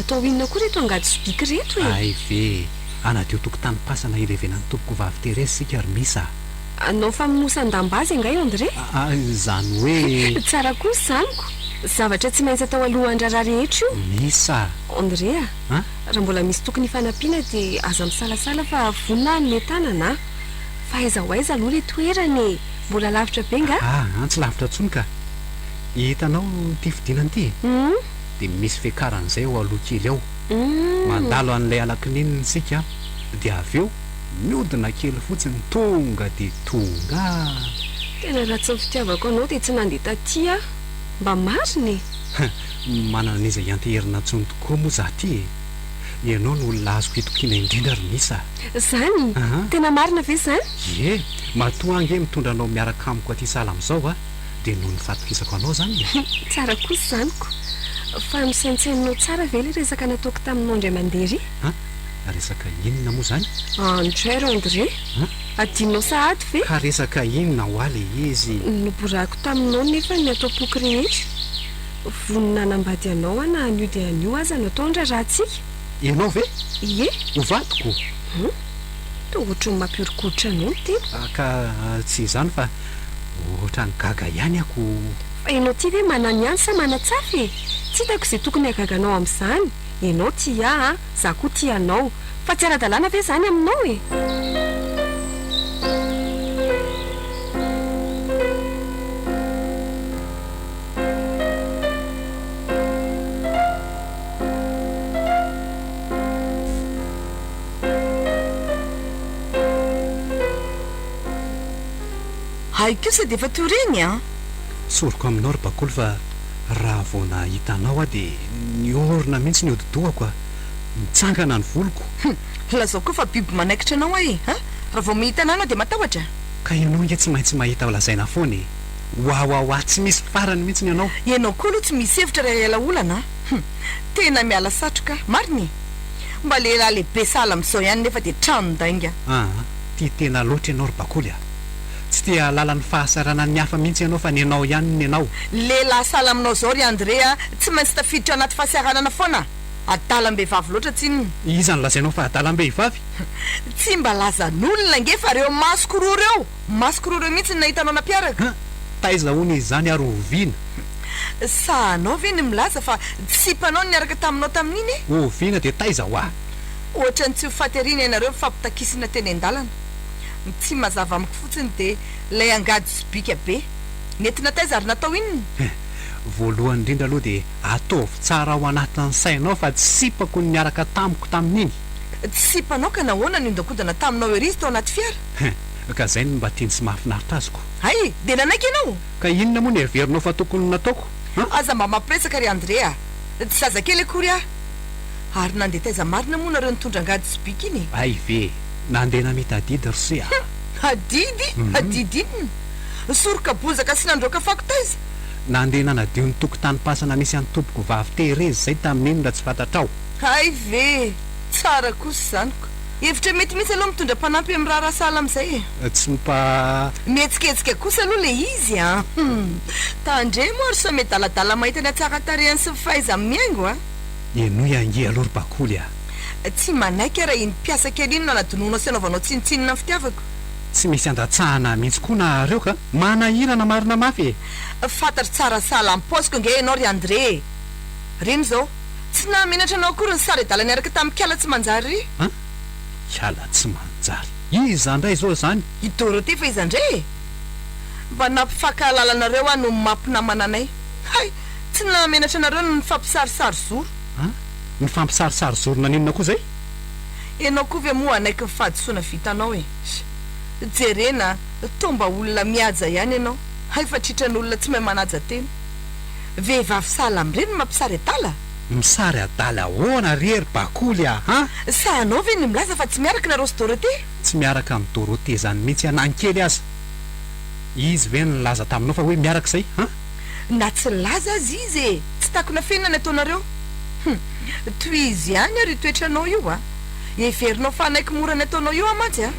Atao inona koa ireto angady sobiky ireto e? Hay ve! Hanadio tokotanim-pasana hilevenan'ny tompokovavy Thérèse isika ry Misa a! Hanao famonosan-damba azy angaha i André? Aa, izany hoe. Tsara kosa izany ko! Zavatra tsy maintsy atao alohan'ny raharaha rehetra io. Misa a! André a! An? Raha mbola misy tokony hifanampiana dia aza misalasala fa vonona aho hanome tanana a! Fa aiza ho aiza aloha ilay toerana e? Mbola lavitra be nga? Aa, tsy lavitra intsony ka! Hitanao ity fidinana ity e? Dia misy fiakaran'izay ao aloha kely ao. Mandalo an'ilay alakininina isika dia avy eo miodina kely fotsiny tonga dia tonga. Tena raha tsy ny fitiavako anao dia tsy nandeha taty aho. Mba marina e! Manana an'iza hianteherana intsony tokoa moa za ty e! Ianao no olona azoko itokiana indrindra ry Misa a! Zany? Tena marina ve izany? Ie! Matoa ange mitondra anao miaraka amiko aty sahala amin'izao a! Dia noho ny fatokisako anao izany e! Tsara kosa izany ko! Fa nosaintsaininao tsara ve ilay resaka nataoko taminao indray mandeha iry? An? Resaka inona moa izany? André André! An? Adinonao sahady ve? Ka resaka inona hoa ilay izy? Noborahako taminao nefa ny ato am-poko rehetra. Vonona hanambady anao aho na anio dia anio aza no atao ny raharahantsika. Ianao ve? Ie. Ho vadiko? Hum. Toa ohatry ny mampihoron-koditra anao ny teniko. Ka tsy izany fa ohatran'ny gaga ihany aho ko. Fa ianao ity ve mananihany sa manatsafy e? Tsy hitako izay tokony hahagaga anao amin'izany. Ianao tia ahy an, za koa tia anao. Fa tsy ara-dalàna ve izany aminao e? Hay kosa dia efa toy ireny an! Tsoriko aminao ry Bakoly fa raha vao nahita anao aho dia niorina mihitsy ny hodi-dohako a! Mitsangana ny voloko. Hum! Lazao koa fa biby manaikitra anao aho e! An! Raha vao mahita anah anao dia matahotra? Ka ianao ange tsy maintsy mahita lazaina foana e! Wawawa tsy misy farany mihitsy ny anao. Ianao koa aloha tsy misy hevitra raha hiala olana a! Hum! Tena miala satroka aho. Marina e! Mba lehilahy lehibe sahala amin'izao ihany nefa dia tranon-dainga. Aa! Tia tena loatra ianao ry Bakoly a! Tsy te hahalala ny fahasahiranan'ny hafa mihitsy ianao fa ny anao ihany ny anao. Lehilahy sahala aminao izao ry André a! Tsy maintsy tafiditra anaty fahasahiranana foana! Adalam-behivavy loatra tsinona. Iza no lazainao fa adalam-behivavy? Tsy mba lazan'olona ange fa reo masoko roa reo! Masoko roa reo mihitsy no nahita anao nampiaraka. Huh! Taiza hono izy izany ary oviana? Sahanao ve ny milaza fa tsy sipanao ny niaraka taminao tamin'iny e? Oviana dia taiza hoa? Ohatran'ny tsy ho faty ery ny ainareo mifampitakisina teny an-dalana. Ny tsy mazava amiko fotsiny dia ilay angady sobika be. Nentina taiza ary natao inona? Huh! Voalohany indrindra aloha dia ataovy tsara ao anatin'ny sainao fa tsy sipako ny niaraka tamiko tamin'iny. Tsy sipanao ka nahoana niondankodana taminao ery izy tao anaty fiara? Huh! Ka izay no mba tiany sy mahafinaritra azy ko. Hay! Dia nanaiky ianao? Ka inona moa no heverinao fa tokony nataoko? An? Aza mba mampiresaka ry André a! Tsy zazakely akory aho. Ary nandeha taiza marina moa nareo nitondra angady sy bika iny e? Hay ve! Nandeha namita adidy ry se a! Hum! Adidy? Adidy inona? Soroka bozaka sy nandroaka fako taiza? Nandeha nanadio ny tokotanim-pasana nisy an'i tompoko vavy Thérèse izay tamin'iny raha tsy fantatrao. Hay ve! Tsara kosa izany ko! Hevitra mety mihitsy aloha mitondra mpanampy amin'ny raharaha sahala amin'izay e. Tsy mpa. Mihetsiketsika kosa aloha ilay izy an! Hum! Tandremo ary sao miadaladala mahita ny hatsaran-tarehiny sy ny fahaizany mihaingo an! Henoy ange aloha ry Bakoly a! Tsy manaiky aho raha iny mpiasa kely iny no anadinoanao sy anaovanao tsinontsinona ny fitiavako. Tsy misy andatsahana mihitsy koa nareo ka! Manahirana marina mafy e! Fantatro tsara sahala amin'ny paoziko ange ianao ry André e! Reny izao, tsy nahamenatra anao akory ny sary adala niaraka tamin'i Kala tsy manjary ry. An? Kala tsy manjary? Iza indray izao izany? I Dorothée fa iza indray e? Mba nampifankahalala anareo aho noho ny maha mpinamana anay. Hay! Tsy nahamenatra anareo ny nifampisarisary zoro. An? Nifampisarisary zoro naninona koa izay? Ianao koa ve moa hanaiky ny fahadisoana vitanao e? Jerena, toa mba olona mihaja ihany ianao. Hay fa tritran'olona tsy mahay manaja tena. Vehivavy sahala amin'ireny no mampisary adala? Misary adala ahoana re ry Bakoly a! Han? Sahanao ve ny milaza fa tsy miaraka nareo sy Dorothée? Tsy miaraka amin'i Dorothée izany mihitsy aho na ny kely aza. Izy ve nilaza taminao fa hoe miaraka izay? Han? Na tsy nilaza aza izy e! Tsy takona afenina ny ataonareo. Hum! Tohizo ihany ary io toetranao io a! Heverinao fa hanaiky mora ny ataonao io aho mantsy a!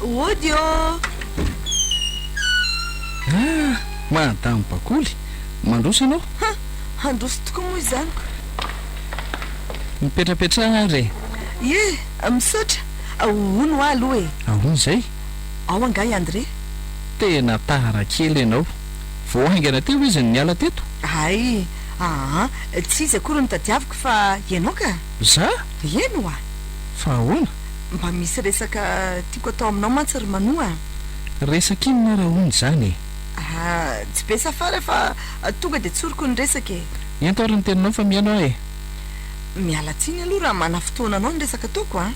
Ody ô! Ah! Madame Bakoly, mandroso ianao? Ha! Handroso tokoa moa izany ko. Mipetrapetraha ary e! Ie, misaotra. Hono hoa aloha e! Ahoana izay? Ao angaha i André? Tena tara kely ianao. Vao haingana teo izy no niala teto. Hay, aa, tsy izy akory no tadiaviko fa ianao ka! Za? Eny hoa! Fa ahoana? Mba misy resaka tiako atao aminao mantsy ry Manoa a! Resaka inona ary ahoana izany e? Ah, tsy be safara fa tonga dia tsoriko ny resaka e! Ento ary ny teninao fa mihaino aho e! Miala tsiny aloha raha manafotoana anao ny resaka ataoko a!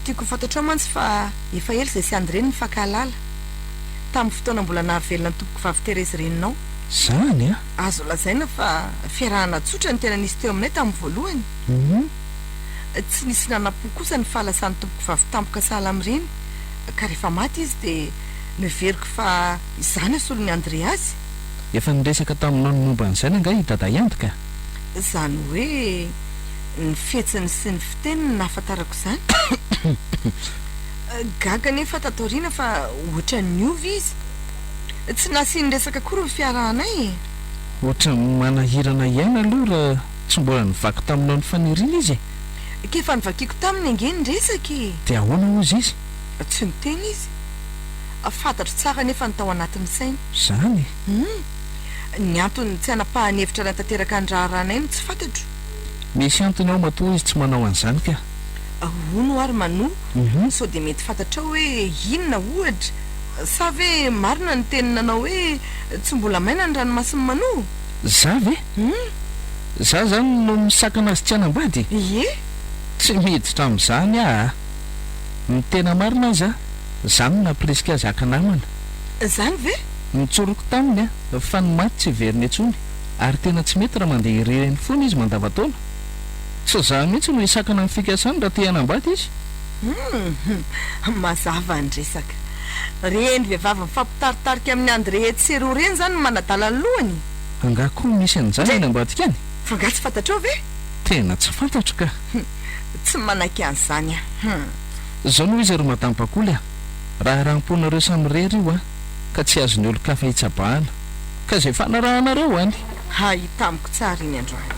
Tiako ho fantatrao mantsy fa efa ela izay sy André no nifankahalala. Tamin'ny fotoana mbola nahavelona ny tompokovavy Thérèse reninao. Izany an! Azo lazaina fa fiarahana tsotra no tena nisy teo aminay tamin'ny voalohany. Tsy nisy nanam-po kosa ny fahalasan'ny tompokovavy tampoka sahala amin'ireny, ka rehefa maty izy dia noheveriko fa izaho no solon'i André azy. Efa niresaka taminao ny momba an'izany angaha i Dada Iandy ka? Izany hoe ny fihetsiny sy ny fiteniny no nahafantarako izany. Gaga anefa tato aoriana fa ohatran'ny niova izy. Tsy nasiany resaka akory ny fiarahanay e! Ohatran'ny manahirana hiaina aloha raha tsy mbola nivaky taminao ny faniriana izy e! K'efa novakiako taminy ange ny resaka e! Dia ahoana hozy izy? Tsy niteny izy. Fantatro tsara anefa ny tao anatin'ny sainy. Izany e? Hum! Ny antony tsy hanapahany hevitra hanatanteraka ny raharahanay no tsy fantatro. Misy antony ao matoa izy tsy manao an'izany ka. Hono ary Manoa, sao dia mety fantatrao hoe inona ohatra? Sa ve marina ny teny nanao hoe tsy mbola maina ny ranomasin'i Manoa? Za ve? Za zany no misakana azy tsy hanambady? Ie. Tsy miditra amin'izany aho a! Ny tena marina aza, za no nampirisika azy haka namana. Zany ve? Notsoriko taminy fa ny maty tsy hiverina intsony ary tena tsy mety raha mandeha irery eny foana izy mandavantaona. Tsy za mihitsy no hisakana ny fikasany raha te hanambady izy. Humm! Mazava ny resaka. Reny vehivavy mifampitaritarika amin'i André etsy sy eroa ireny izany no manadala ny lohany? Angaha koa misy an'izany any ambadika any? Fa angaha tsy fantatrao ve? Tena tsy fantatro ka! Humm! Tsy manaiky an'izany aho. Humm! Izao no izy ry Madame Bakoly a! Raharaham-ponareo samirery io a! Ka tsy azon'ny olon-kafa itsabahana. Ka izay fanarahanareo any! Hay tamiko tsara iny androany.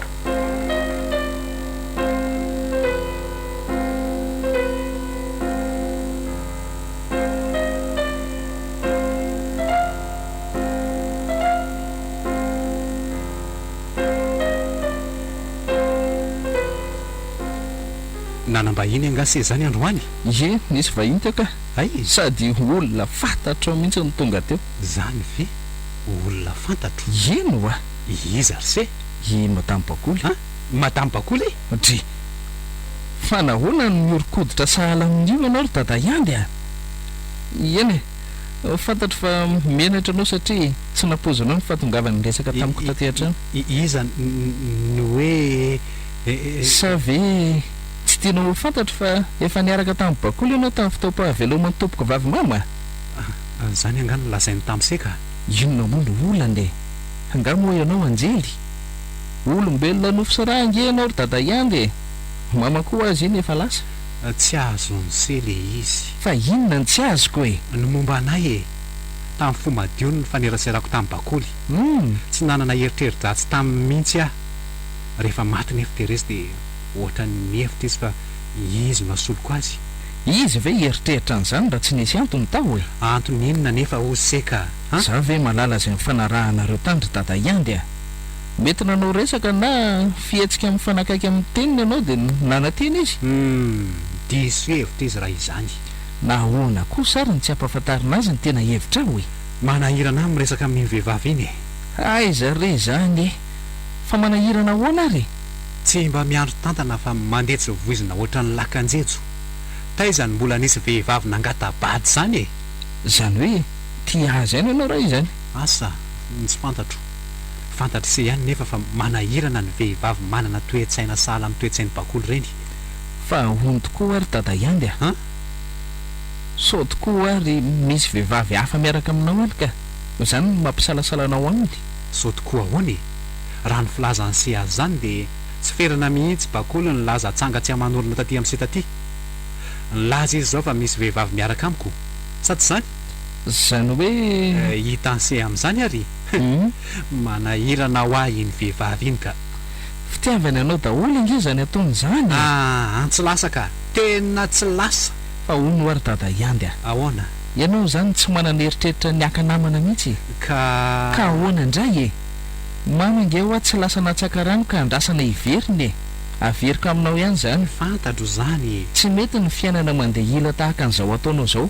Nanam-bahiny angaha se zany androany? Ie, nisy vahiny teo ka. Hay! Sady olona fantatrao mihitsy no tonga teo. Zany ve? Olona fantatro? Eny oa! Iza ry se? I Madame Bakoly. An? Madame Bakoly? Dry! Fa nahoana no mihoron-koditra sahala amin'io ianao ry Dada Iandy a? Eny e! Fantatro fa menatra anao satria tsy nampoizinao ny fahatongavany niresaka tamiko taty an-trano. Iza no hoe. Sa ve tsy tianao ho fantatro fa efa niaraka tamin'i Bakoly ianao tamin'ny fotoam-pahaveloman'i Tompokovavy Mama? Izany angaha no lazain'i Tamse ka? Inona moa no olana e? Angaha moa ianao anjely? Olombelona nofo sy ra ange ianao ry Dada Iandy e! Mama koa aza iny efa lasa. Tsy azon'i se le izy. Fa inona no tsy azoko e? Ny momba anay e! Tamin'ny fo madio no nifaneraserako tamin'i Bakoly. Tsy nanana eritreri-dratsy taminy mihitsy aho. Rehefa maty nefa Thérèse dia ohatran'ny nihevitra izy fa izy no hasoloko azy. Izy ve hieritreritra an'izany raha tsy nisy antony tao e? Antony inona nefa hozy se ka? An? Za ve mahalala izay nifanarahanareo tany ry Dada Iandy a? Mety nanao resaka na fihetsika mifanakaiky amin'ny teniny ianao dia nanantena izy? Humm, diso hevitra izy raha izany. Na ahoana kosa ary no tsy ampahafantarina azy ny tena hevitrao e? Manahirana ahy miresaka amin'iny vehivavy iny e! Aiza re izany e! Fa manahirana ahoana ary e? Tsy mba miandry tantana fa mandeha tsy voizina ohatran'ny lakan-jejo. Taiza no mbola nisy vehivavy nangata-bady izany e? Izany hoe tia azy ihany ianao raha izany? Asa, ny tsy fantatro. Fantatr'i se ihany nefa fa manahirana ny vehivavy manana toe-tsaina sahala amin'ny toe-tsain'i Bakoly ireny. Fa hono tokoa ary Dada Iandy a! An? Sao tokoa ary misy vehivavy hafa miaraka aminao any ka izany no mampisalasala anao aminy? Sao tokoa ahoana e? Raha ny filazan'i se azy izany dia tsy ferana mihitsy Bakoly nilaza atsanga tsy aman'orona taty amin'i se taty. Nilaza izy izao fa misy vehivavy miaraka amiko. Sa tsy izany? Izany hoe. Hitanse amin'izany ary e! Manahirana ho ahy iny vehivavy iny ka! Fitiavany anao daholo ange izany ataony izany e! Aa tsy lasa ka! Tena tsy lasa! Fa hono hoa ry dada Iandy a! Ahoana? Ianao izany tsy manana eritreritra ny haka namana mihitsy e! Ka. Ka ahoana indray e! Mama ange hoa tsy lasa natsaka rano ka andrasana hiverina e! Averiko aminao ihany izany. Fantatro izany e! Tsy mety ny fiainana mandeha ila tahaka an'izao ataonao izao.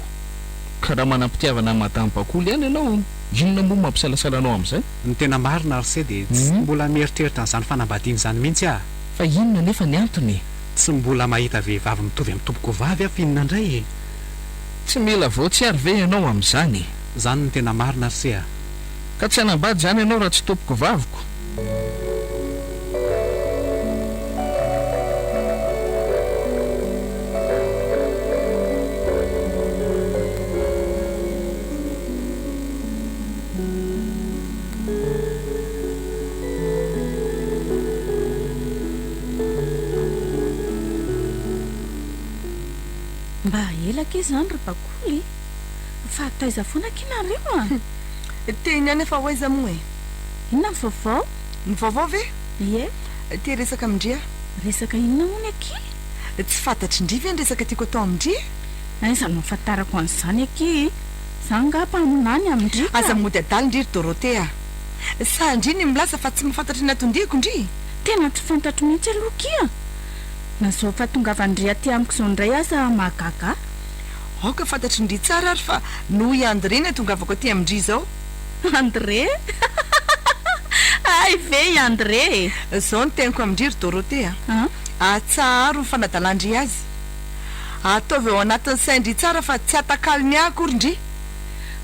Ka raha manam-pitiavana an'i Madame Bakoly ihany ianao, inona moa no mampisalasala anao amin'izay? Ny tena marina ry se dia tsy mbola mieritreritra an'izany fanambadiana izany mihitsy aho. Fa inona anefa ny antony e? Tsy mbola mahita vehivavy mitovy amin'ny tompokovavy aho f'inona indray e? Tsy mila voatsy ary ve ianao amin'izany e? Izany no tena marina ry se a! Ka tsy hanambady izany ianao raha tsy tompokovaviko? Mba ela akia izany ry Bakoly e! Fa taiza foana akia nareo a? Teny ihany fa ho aiza moa e? Inona ny vaovao? Ny vaovao ve? Ie. Te hiresaka amin-dry aho. Resaka inona hono akia? Tsy fantatry ndry ve ny resaka tiako atao amin-dry e? Aiza no ahafantarako an'izany akia e? Za angaha mpaminany amin-dry ka. Aza mody adala ndry ry Dorothée a! Sa ndry ny milaza fa tsy mahafantatra ny anton-diako ndry? Tena tsy fantatro mihitsy aloha akia! Na izao fahatongavan-dry aty amiko izao indray aza mahagaga ahy. Aoka fantatry ndry tsara ary fa noho i André ny atongavako aty amin-dry izao. André? Hay ve i André e! Izao no teniko amin-dry ry Dorothée a! Atsaharo ny fanadalan-dry azy. Ataovy ao anatin'ny sain-dry tsara fa tsy atakalony ahy akory ndry.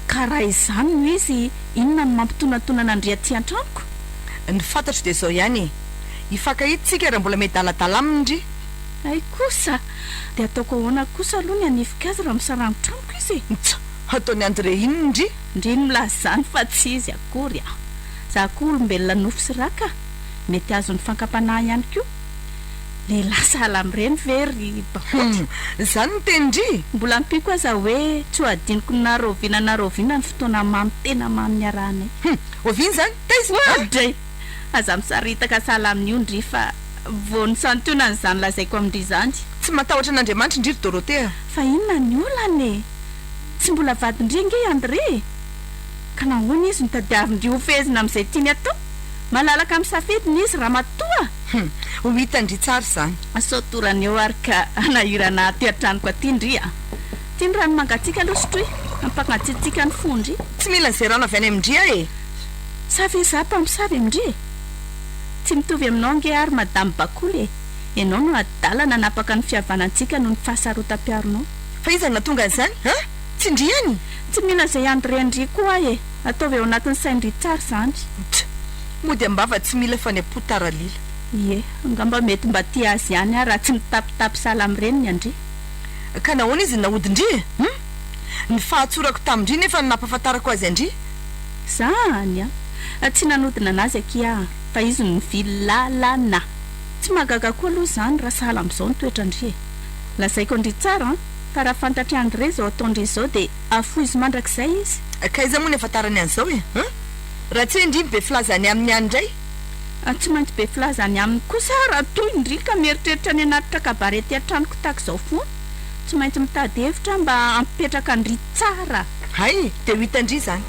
Ka raha izany no izy, inona no mampitonantonana an-dry aty an-tranoko? Ny fantatro dia izao ihany e! Hifankahita isika raha mbola miadaladala aminy ndry. Hay kosa! Dia ataoko ahoana kosa aloha ny hanifika azy raha misarangotra amiko izy e? Tsa! Ataon'i André inona ndry? Ndry no milaza izany fa tsy izy akory a! Za koa olombelona nofo sy ra ka! Mety azon'ny fankam-panahy ihany koa. Lehilahy sahala amin'ireny ve ry Bakoto? Hum! Izany ny tenin-dry? Mbola ampiako aza hoe tsy ho adinoko na rahoviana na rahoviana ny fotoana mamy tena mamy niarahanay. Hum! Oviana izany? Taiza? Oadray! Aza misaritaka sahala amin'io ndry fa vao ny santionany izany lazaiko amin-dry izany. Tsy matahotra an'Andriamanitra ndry ry Dorothée a! Fa inona ny olana e? Tsy mbola vadin-dry ange i André e! Ka nahoana izy no tadiavin-dry hofehezina amin'izay tiany atao? Malalaka amin'ny safidiny izy ramatoa a! Hum! Ho hitan-dry tsara izany. Sao torana eo ary ka hanahirana aty an-tranoko aty ndry a! Ty ny rano mangatsiaka aloha sotroy, hampangatsiatsiaka ny fon-dry. Tsy mila an'izay rano avy any amin-dry aho e! Sa ve izaho mpamosavy amin-dry e? Tsy mitovy aminao ange aho ry Madame Bakoly e! Ianao no adala nanapaka ny fihavanantsika noho ny fahasarotam-piaronao. Fa iza no nahatonga an'izany? An? Tsy ndry ihany? Tsy mino an'izay André-ndry koa aho e! Ataovy ao anatin'ny sain-dry tsara izany. Tch! Mody am-bava tsy mila fa ny am-po taralila. Ie, angamba mety mba tia azy ihany aho raha tsy mitapitapy sahala amin'ireny ny an-dry. Ka nahoana izy no nahodin-dry e? Hum! Ny fahatsorako tamin-dry nefa no nampahafantarako azy an-dry. Zany an! Tsy nanodina anazy akia aho fa izy no nivily lalana. Tsy mahagaga koa aloha izany raha sahala amin'izao ny toetran-dry e! Lazaiko an-dry tsara an, fa raha fantatr'i André izao ataon-dry izao dia afoizo mandrakizay izy. Ka aiza moa ny ahafantarany an'izao e? Hum! Raha tsy hoe ndry be filaza any aminy any indray? Tsy maintsy be filaza any aminy kosa aho raha toy ndry ka mieritreritra ny hanatitra kabary aty an-tranoko tahaka izao foana. Tsy maintsy mitady hevitra aho mba hampipetraka an-dry tsara. Hay! Dia ho hitan-dry izany.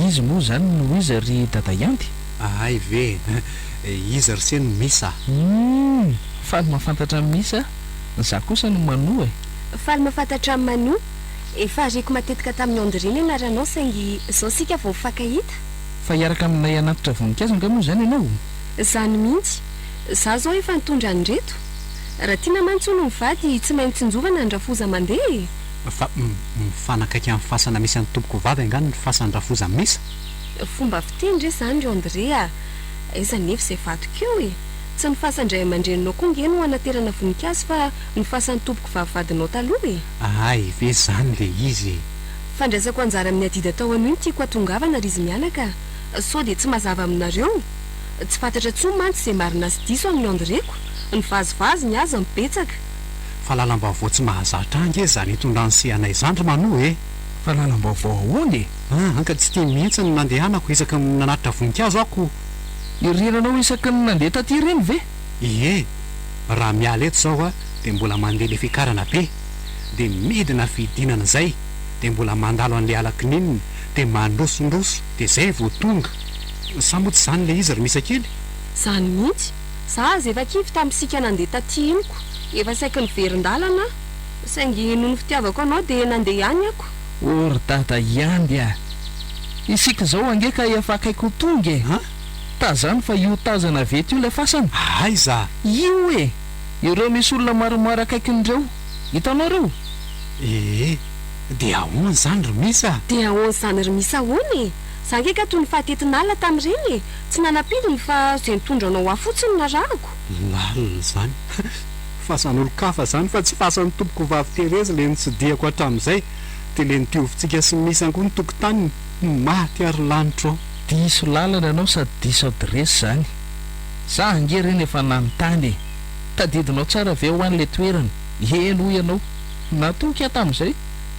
Izy moa izany no iza ry Dadaiandy? Hay ve! Iza ry se no Misa a? Humm! Faly mahafantatra an'i Misa, za kosa no Manoa e! Faly mahafantatra an'i Manoa, efa reko matetika tamin'i André ny anaranao saingy izao isika vao mifankahita. Fa hiaraka aminay hanatitra voninkazo angaha moa izany ianao? Izany mihitsy. Za zao efa nitondra an'ireto. Raha tiana mantsy hono mivady tsy maintsy tsinjovana ny rafoza mandeha e! Fa mifanakaiky amin'ny fasana misy an'i tompokovavy angaha ny fasan-drafoza Misa? Fomba fiteny re izany ry André a! Aiza anefa izay vadiko io e! Tsy ny fasan-dray aman-dreninao koa nge no hanaterana voninkazo fa ny fasan'ny tompokovavy vadinao taloha e! Hay ve izany le izy e! Fandraisako anjara amin'ny adidy atao anio no tiako hatongavana ry izy mianaka a! Sao dia tsy mazava aminareo? Tsy fantatra intsony mantsy izay marina sy diso amin'ny André-ko. Ny vazivazy ny azy no betsaka. Fa lalam-baovao tsy mahazatra ahy ange izany itondran'i se anay izany ry Manoa e! Fa lalam-baovao ahoana e? An, ka tsy tia mihitsy ny nandehanako isaky ny nanatitra voninkazo aho ko! Ireny anao isaky ny nandeha taty ireny ve? Ie! Raha miala eto izao aho dia mbola mandeha le fiakarana be, dia midina fidinana izay, dia mbola mandalo an'le ala kininina, dia mandrosondroso, dia izay vao tonga. Sa moa tsy izany ilay izy ry Misa kely? Izany mihitsy! Za aza efa kivy tamin'isika nandeha taty iny ko! Efa saiky niverin-dalana aho! Saingy noho ny fitiavako anao dia nandeha ihany ako! O ry dada ihany a! Isika izao ange ka efa akaiky ho tonga e! An? Tazano fa io tazana avy eto io ilay fasana! Aiza? Io e! Ireo misy olona maromaro akaikin'ireo. Hitanao ireo? Ee, dia ahoana izany ry Misa? Dia ahoana izany ry Misa ahoana e? Za ange ka toy ny fahatetin'alina tamin'ireny e! Tsy nanam-pidiny fa izay nitondra anao ahy fotsiny no narahako. Lalina izany. Fasan'olon-kafa izany fa tsy fasan'ny tompokovavy Thérèse ilay nitsidihako hatramin'izay. Dia ilay nodiovintsika sy Misa koa ny tokotaniny. Maty ary lanitro aho. Diso lalana ianao sady diso adiresy izany. Za ange ireny efa nanontany e! Tadidinao tsara ve ho'a ilay toerana? Eny hoy ianao. Natoky aho tamin'izay.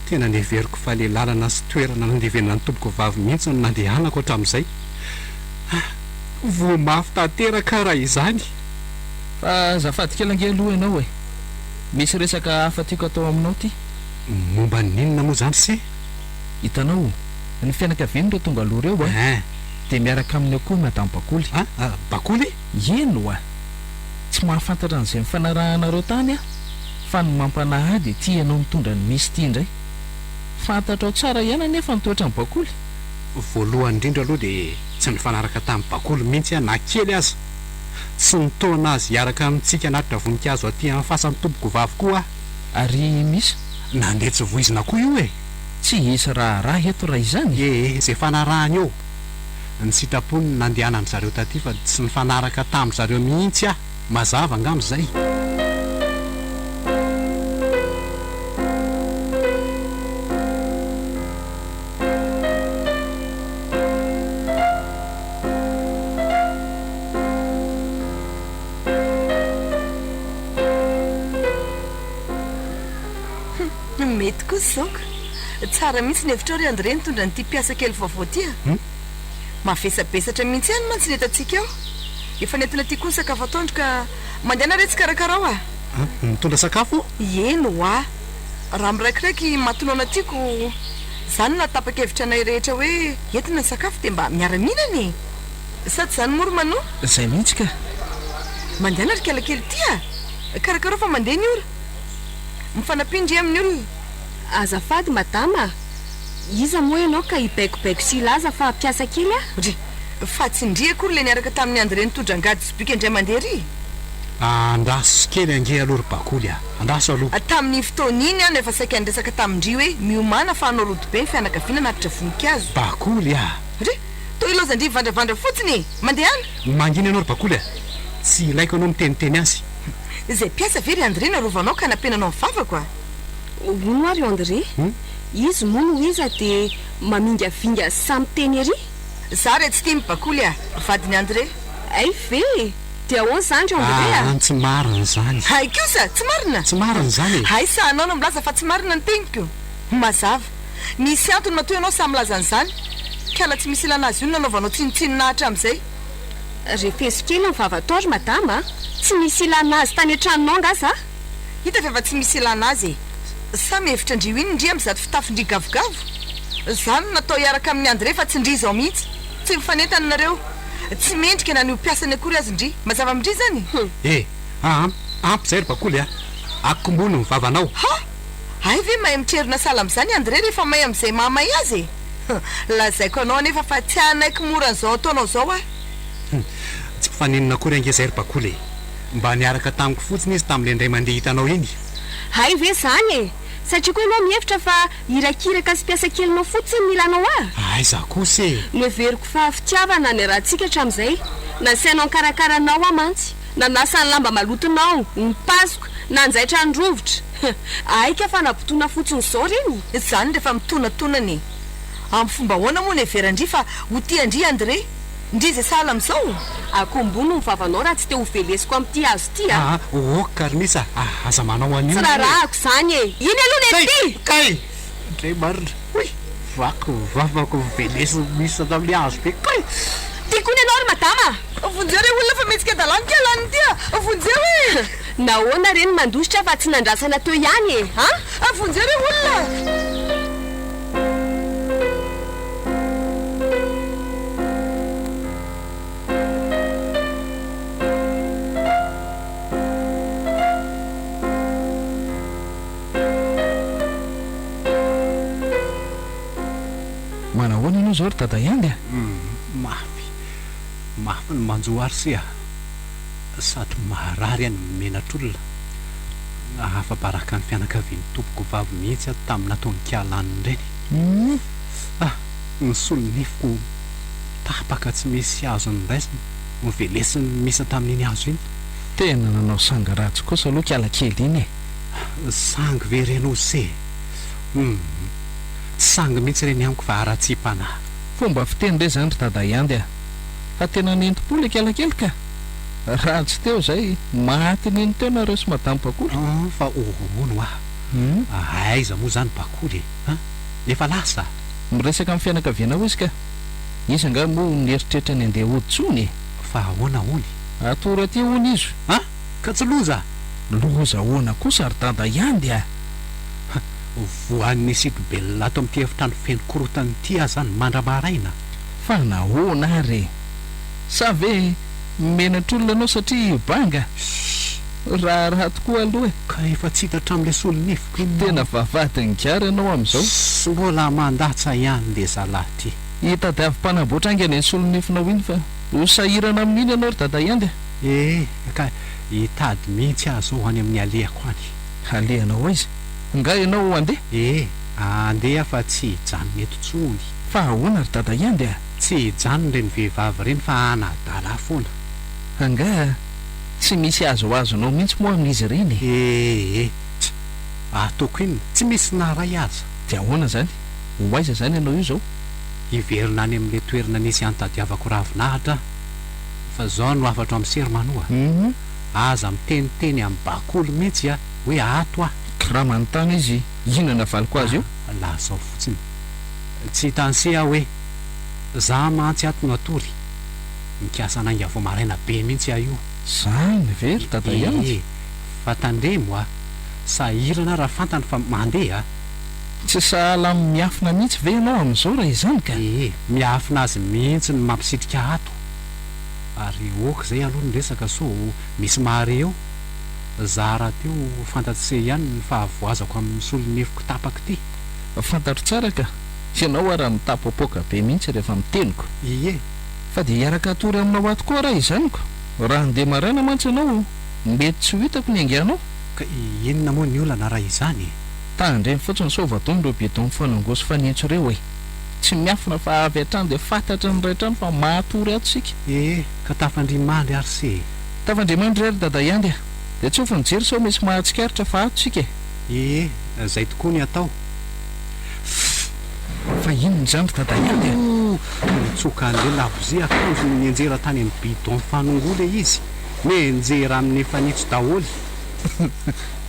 Tena neveriko fa le lalana sy toerana nandevenan'ny tompokovavy mihitsy no nandehanako hatramin'izay. Ah! Voa mafy tanteraka raha izany. Fa azafady kely ange aloha ianao e! Misy resaka hafa tiako atao aminao ity. Momba ny inona moa izany se? Hitanao, ny fianakavian'ireo tonga aloha ireo a! Dia miaraka aminy ao koa i Madame Bakoly. Ah! Bakoly? Eny oa! Tsy mahafantatra an'izay nifanarahanareo tany aho, fa ny mampanahy ahy dia ity ianao mitondra ny misy ity indray. Fantatrao tsara ihany anefa ny toetran'i Bakoly. Voalohany indrindra aloha dia tsy nifanaraka tamin'i Bakoly mihitsy aho na kely aza. Tsy nitaona azy hiaraka amintsika hanatitra voninkazo aty amin'ny fasan'ny tompokovavy koa aho. Ary misy? Nandeha tsy voizina koa io e! Tsy hisy raharaha eto raha izany? Ee, izay fanarahany eo. Ny sitrapony no nandehanan-dry zareo taty fa tsy nifanaraka tamin-dry zareo mihitsy aho. Mazava angamba izay. Hum, mety kosa izao ka. Tsara mihitsy ny hevitrao ry André nitondra an'ity mpiasa kely vaovao ity a. Mavesabesatra mihitsy ihany mantsy ny entantsika ao. Efa nentina aty koa ny sakafo atoandro ka mandehana re tsikarakara ao a. Mitondra sakafo? Eny hoa. Raha miraikiraiky matinona tiako. Izany no nahatapa-kevitra anay rehetra hoe entina ny sakafo dia mba miara-mihinana e! Sa tsy izany moa ry Mano? Izay mihitsy ka! Mandehana ry kalakely ity a! Karakarao fa mandeha ny ora. Mifanampia ndry amin'ny olona. Azafady madama a! Iza moa ianao ka hibaikobaiko sy hilaza fa mpiasa kely aho? Ndry! Fa tsy ndry akory ilay niaraka tamin'i André nitondra angady sy bika indray mandeha ry? Andraso kely ange aloha ry Bakoly a! Andraso aloha. Tamin'iny fotoana iny aho no efa saika niresaka tamin-dry hoe miomàna fa hanao rodobe ny fianakaviana hanatitra voninkazo. Bakoly a! Ndry! Toa ilaozan-dry mivandravandra fotsiny e! Mandehana! Mangina ianao ry Bakoly a! Tsy ilaiko ianao miteniteny azy. Izay mpiasa ve ry André narovanao ka nampenanao ny vavako a! Hono ary André, izy moa no iza dia mamingavinga sahy miteny ery? Za re tsy tia ny Bakoly a! Vadin'i André. Hay ve e! Dia ahoana izany ry André a? Aa tsy marina izany. Hay kosa! Tsy marina? Tsy marina izany e! Hay sahanao no milaza fa tsy marina ny teniko? Mazava. Misy antony matoa ianao sahy milaza an'izany. Kala tsy misy ilana azy io no nanaovanao tsinontsinona hatramin'izay. Refeso kely ny vava atao ry madama a! Tsy misy ilana azy tany an-tranonao angaha za? Hita fa efa tsy misy ilana azy e! Sa mihevitra ndry ho inona ndry amin'izato fitafin-dry gavogavo? Za no natao hiaraka amin'i André fa tsy ndry izao mihitsy! Tsy mifanentana nareo! Tsy mendrika na ny ho mpiasany akory aza ndry! Mazava amin-dry izany? E! Aa! Ampy izay ry bakoly a! Akombony ny vavanao! Ha! Hay ve mahay mitrerona sahala amin'izany André rehefa may amin'izay mahamay azy e! Lazaiko anao anefa fa tsy hanaiky mora an'izao ataonao izao aho. Tsy mpifaninona akory ange izay ry Bakoly e! Mba niaraka tamiko fotsiny izy tamin'ilay indray mandeha hitanao iny. Hay ve izany e! Satria koa ianao mihevitra fa irakiraka sy mpiasa kelinao fotsiny no ilanao ahy? Aiza kosa e! Noheveriko fa fitiavana niarahantsika hatramin'izay. Nasainao nikarakara anao aho mantsy. Nanasa ny lamba malotonao, nipasoka, nanjaitra ny rovitra. Aika fanabotoana fotsiny izao ireny? Izany rehefa mitonatonana e! Amin'ny fomba ahoana moa no heveran-dry fa ho tian-dry André? Ndry izay sahala amin'izao? Akombono ny vavanao raha tsy te ho velesiko amin'ity hazo ity a! Aa ok ry Misa a! Aza manao an'io Tsy anie e! raharahako izany e! Iny aloha ny Kay! aty! Kay! Ndray marina! Hoy! Vaky ny vavako velesin'i Misa tamin'ilay hazo be! Kay! Tiako hono ianao ry madama a! Vonjeo re olona fa mihetsika adalàna ity alaniny ity a! Vonjeo e! Nahoana re no mandositra fa tsy nandrasana teo ihany e! An! Vonjeo re olona! Manahoana ianao izao ry Dada Iandy a? Mafy, mafy ny manjo ahy ry se a! Sady marary aho no menatr'olona. Afa-baraka ny fianakavian'ny tompoko vavy mihitsy aho tamin'ny nataon'i Kialanina ireny. Ah! Ny solonifiko tapaka tsy misy azony raisina, novelesiny misa tamin'iny hazo iny. Tena nanao sangy ratsy kosa aloha kialakely iny e! Sangy ve ireny ose? Humm! Tsy sangy mihitsy ireny amiko fa haratsiam-panahy. Fomba fiteny re izany ry Dada Iandy a! Fa tena nentim-po ilay kialakely ka! Raha tsy teo izay, maty neny teo nareo sy Madame Bakoly. Humm fa hono hoa! Aiza moa izany Bakoly e! An! Efa lasa? Miresaka amin'ny fianakavianao izy ka! Izy angaha moa nieritreritra ny handeha hody tsony e! Fa ahoana hony? Atoro aty hono izy. An! Ka tsy loza? Loza ahoana kosa ry Dada Iandy a! Voan'ny sitobelina ato amin'ity efitrano feno korontana ity aho izany mandra-maraina. Fa nahoana ary e? Sa ve menatr'olona ianao satria banga? Raharaha tokoa aloha e! Ka efa tsy hita hatramin'ilay solonifiko iny Tena vavahadin'ny gara ianao amin'izao. Sy mbola mandatsa ihany le zalahy ty. Hitadiavo mpanamboatra haingana iny solonifinao iny fa ho sahirana amin'iny ianao ry Dada Iandy a! Ee, ka hitady mihitsy aho zao any amin'ny alehako any. Alehanao aiza? Nga ianao handeha? Ee, handeha aho fa tsy hijanona eto intsony. Fa ahoana ry Dada Iandy a? Tsy hijanona ireny vehivavy ireny fa hanadala ahy foana. Angaha tsy misy azoazonao mihitsy moa amin'izy ireny e? Ee, tsy ataoko inona, tsy misy na iray aza. Dia ahoana izany? Ho aiza izany ianao io izao? Hiverina any amin'ilay toerana nisy anitadiavako ravinahitra aho. Fa izao no hafatro amin'i Sermano a! Aza miteniteny amin'i Bakoly mihitsy a! Hoe ato aho. Raha manontany izy, inona no havaliko azy eo? Lazao fotsiny. Tsy hitan'i aho hoe, za mantsy ato no hatory. Mikasa hanainga vao maraina be mihitsy aho io. Zany ve ry Dada Iandy? Ee, fa tandremo a! Sahirana aho raha fantany fa mandeha a! Tsy sahala amin'ny miafina mihitsy ve ianao amin'izao raha izany ka? Ee, miafina azy mihitsy no mampisitrika ato. Ary ok izay aloha ny resaka sao misy mahare eo. Za rahateo fantatr'se ihany ny fahavoazako amin'ny solonefiko tapaka ity. Fantatro tsara ka! Ianao ara mitapoapoaka be mihitsy rehefa miteny ko! Ie! Fa dia hiaraka hatory aminao ato koa raha izany ko! Raha handeha maraina mantsy ianao, mety tsy ho hitako ny ainganao. Ka inona moa ny olana raha izany e? Tandremo fotsiny sao voadona ireo bidon mifanangoa sy fanitso ireo e! Tsy miafina fa avy hatrany dia fantatry ny iray trano fa matory ato isika. Ee, ka tafandria mandry ary se e! Tafandria mandry ary Dada Iandy a! Dia tsofy ny jery sao misy mahatsikaritra fa ato isika e! Ee, zay tokoa ny atao. Fff! Fa inona izany ry Dada Iandy a? Ooh! Nitsoka an'ilay labozia akanjo no nianjera tany amin'ny bidon fanongoa ilay izy. Mianjera amin'ny fanitso daholo.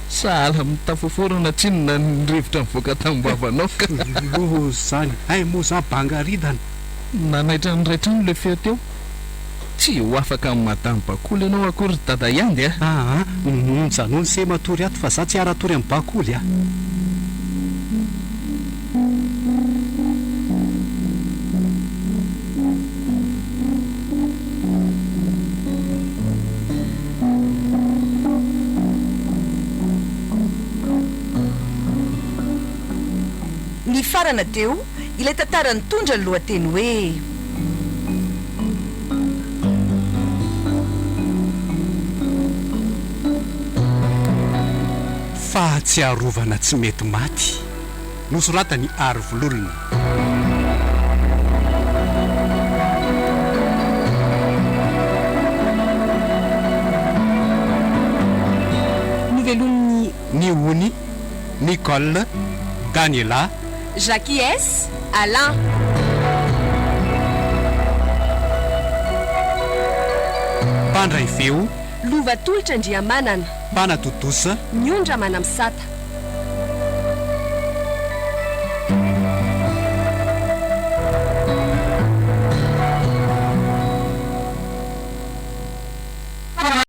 Sahala amin'ny tafoforana tsinona ny rivotra nivoaka tamin'ny-bavanao ka. Loza izany! Hay moa za banga ridana! Nanaitra ny iray trano ilay feo teo. Tsy ho afaka amin'i Madame Bakoly ianao akory ry Dada Iandy a! Aa! Mijanona se matory ato fa za tsy hiara-tory amin'i Bakoly a! Nifarana teo ilay tantara nitondra ny lohateny hoe. Fahatsiarovana tsy mety maty. Nosoratan'i Arivololona. Novelomin'i. Ny Ony, Nicole, Daniela. Jackie S. Alain. Mpandray feo. Lova Tolotra Andriamanana. Mpanatontosa. Miondra Manamisata.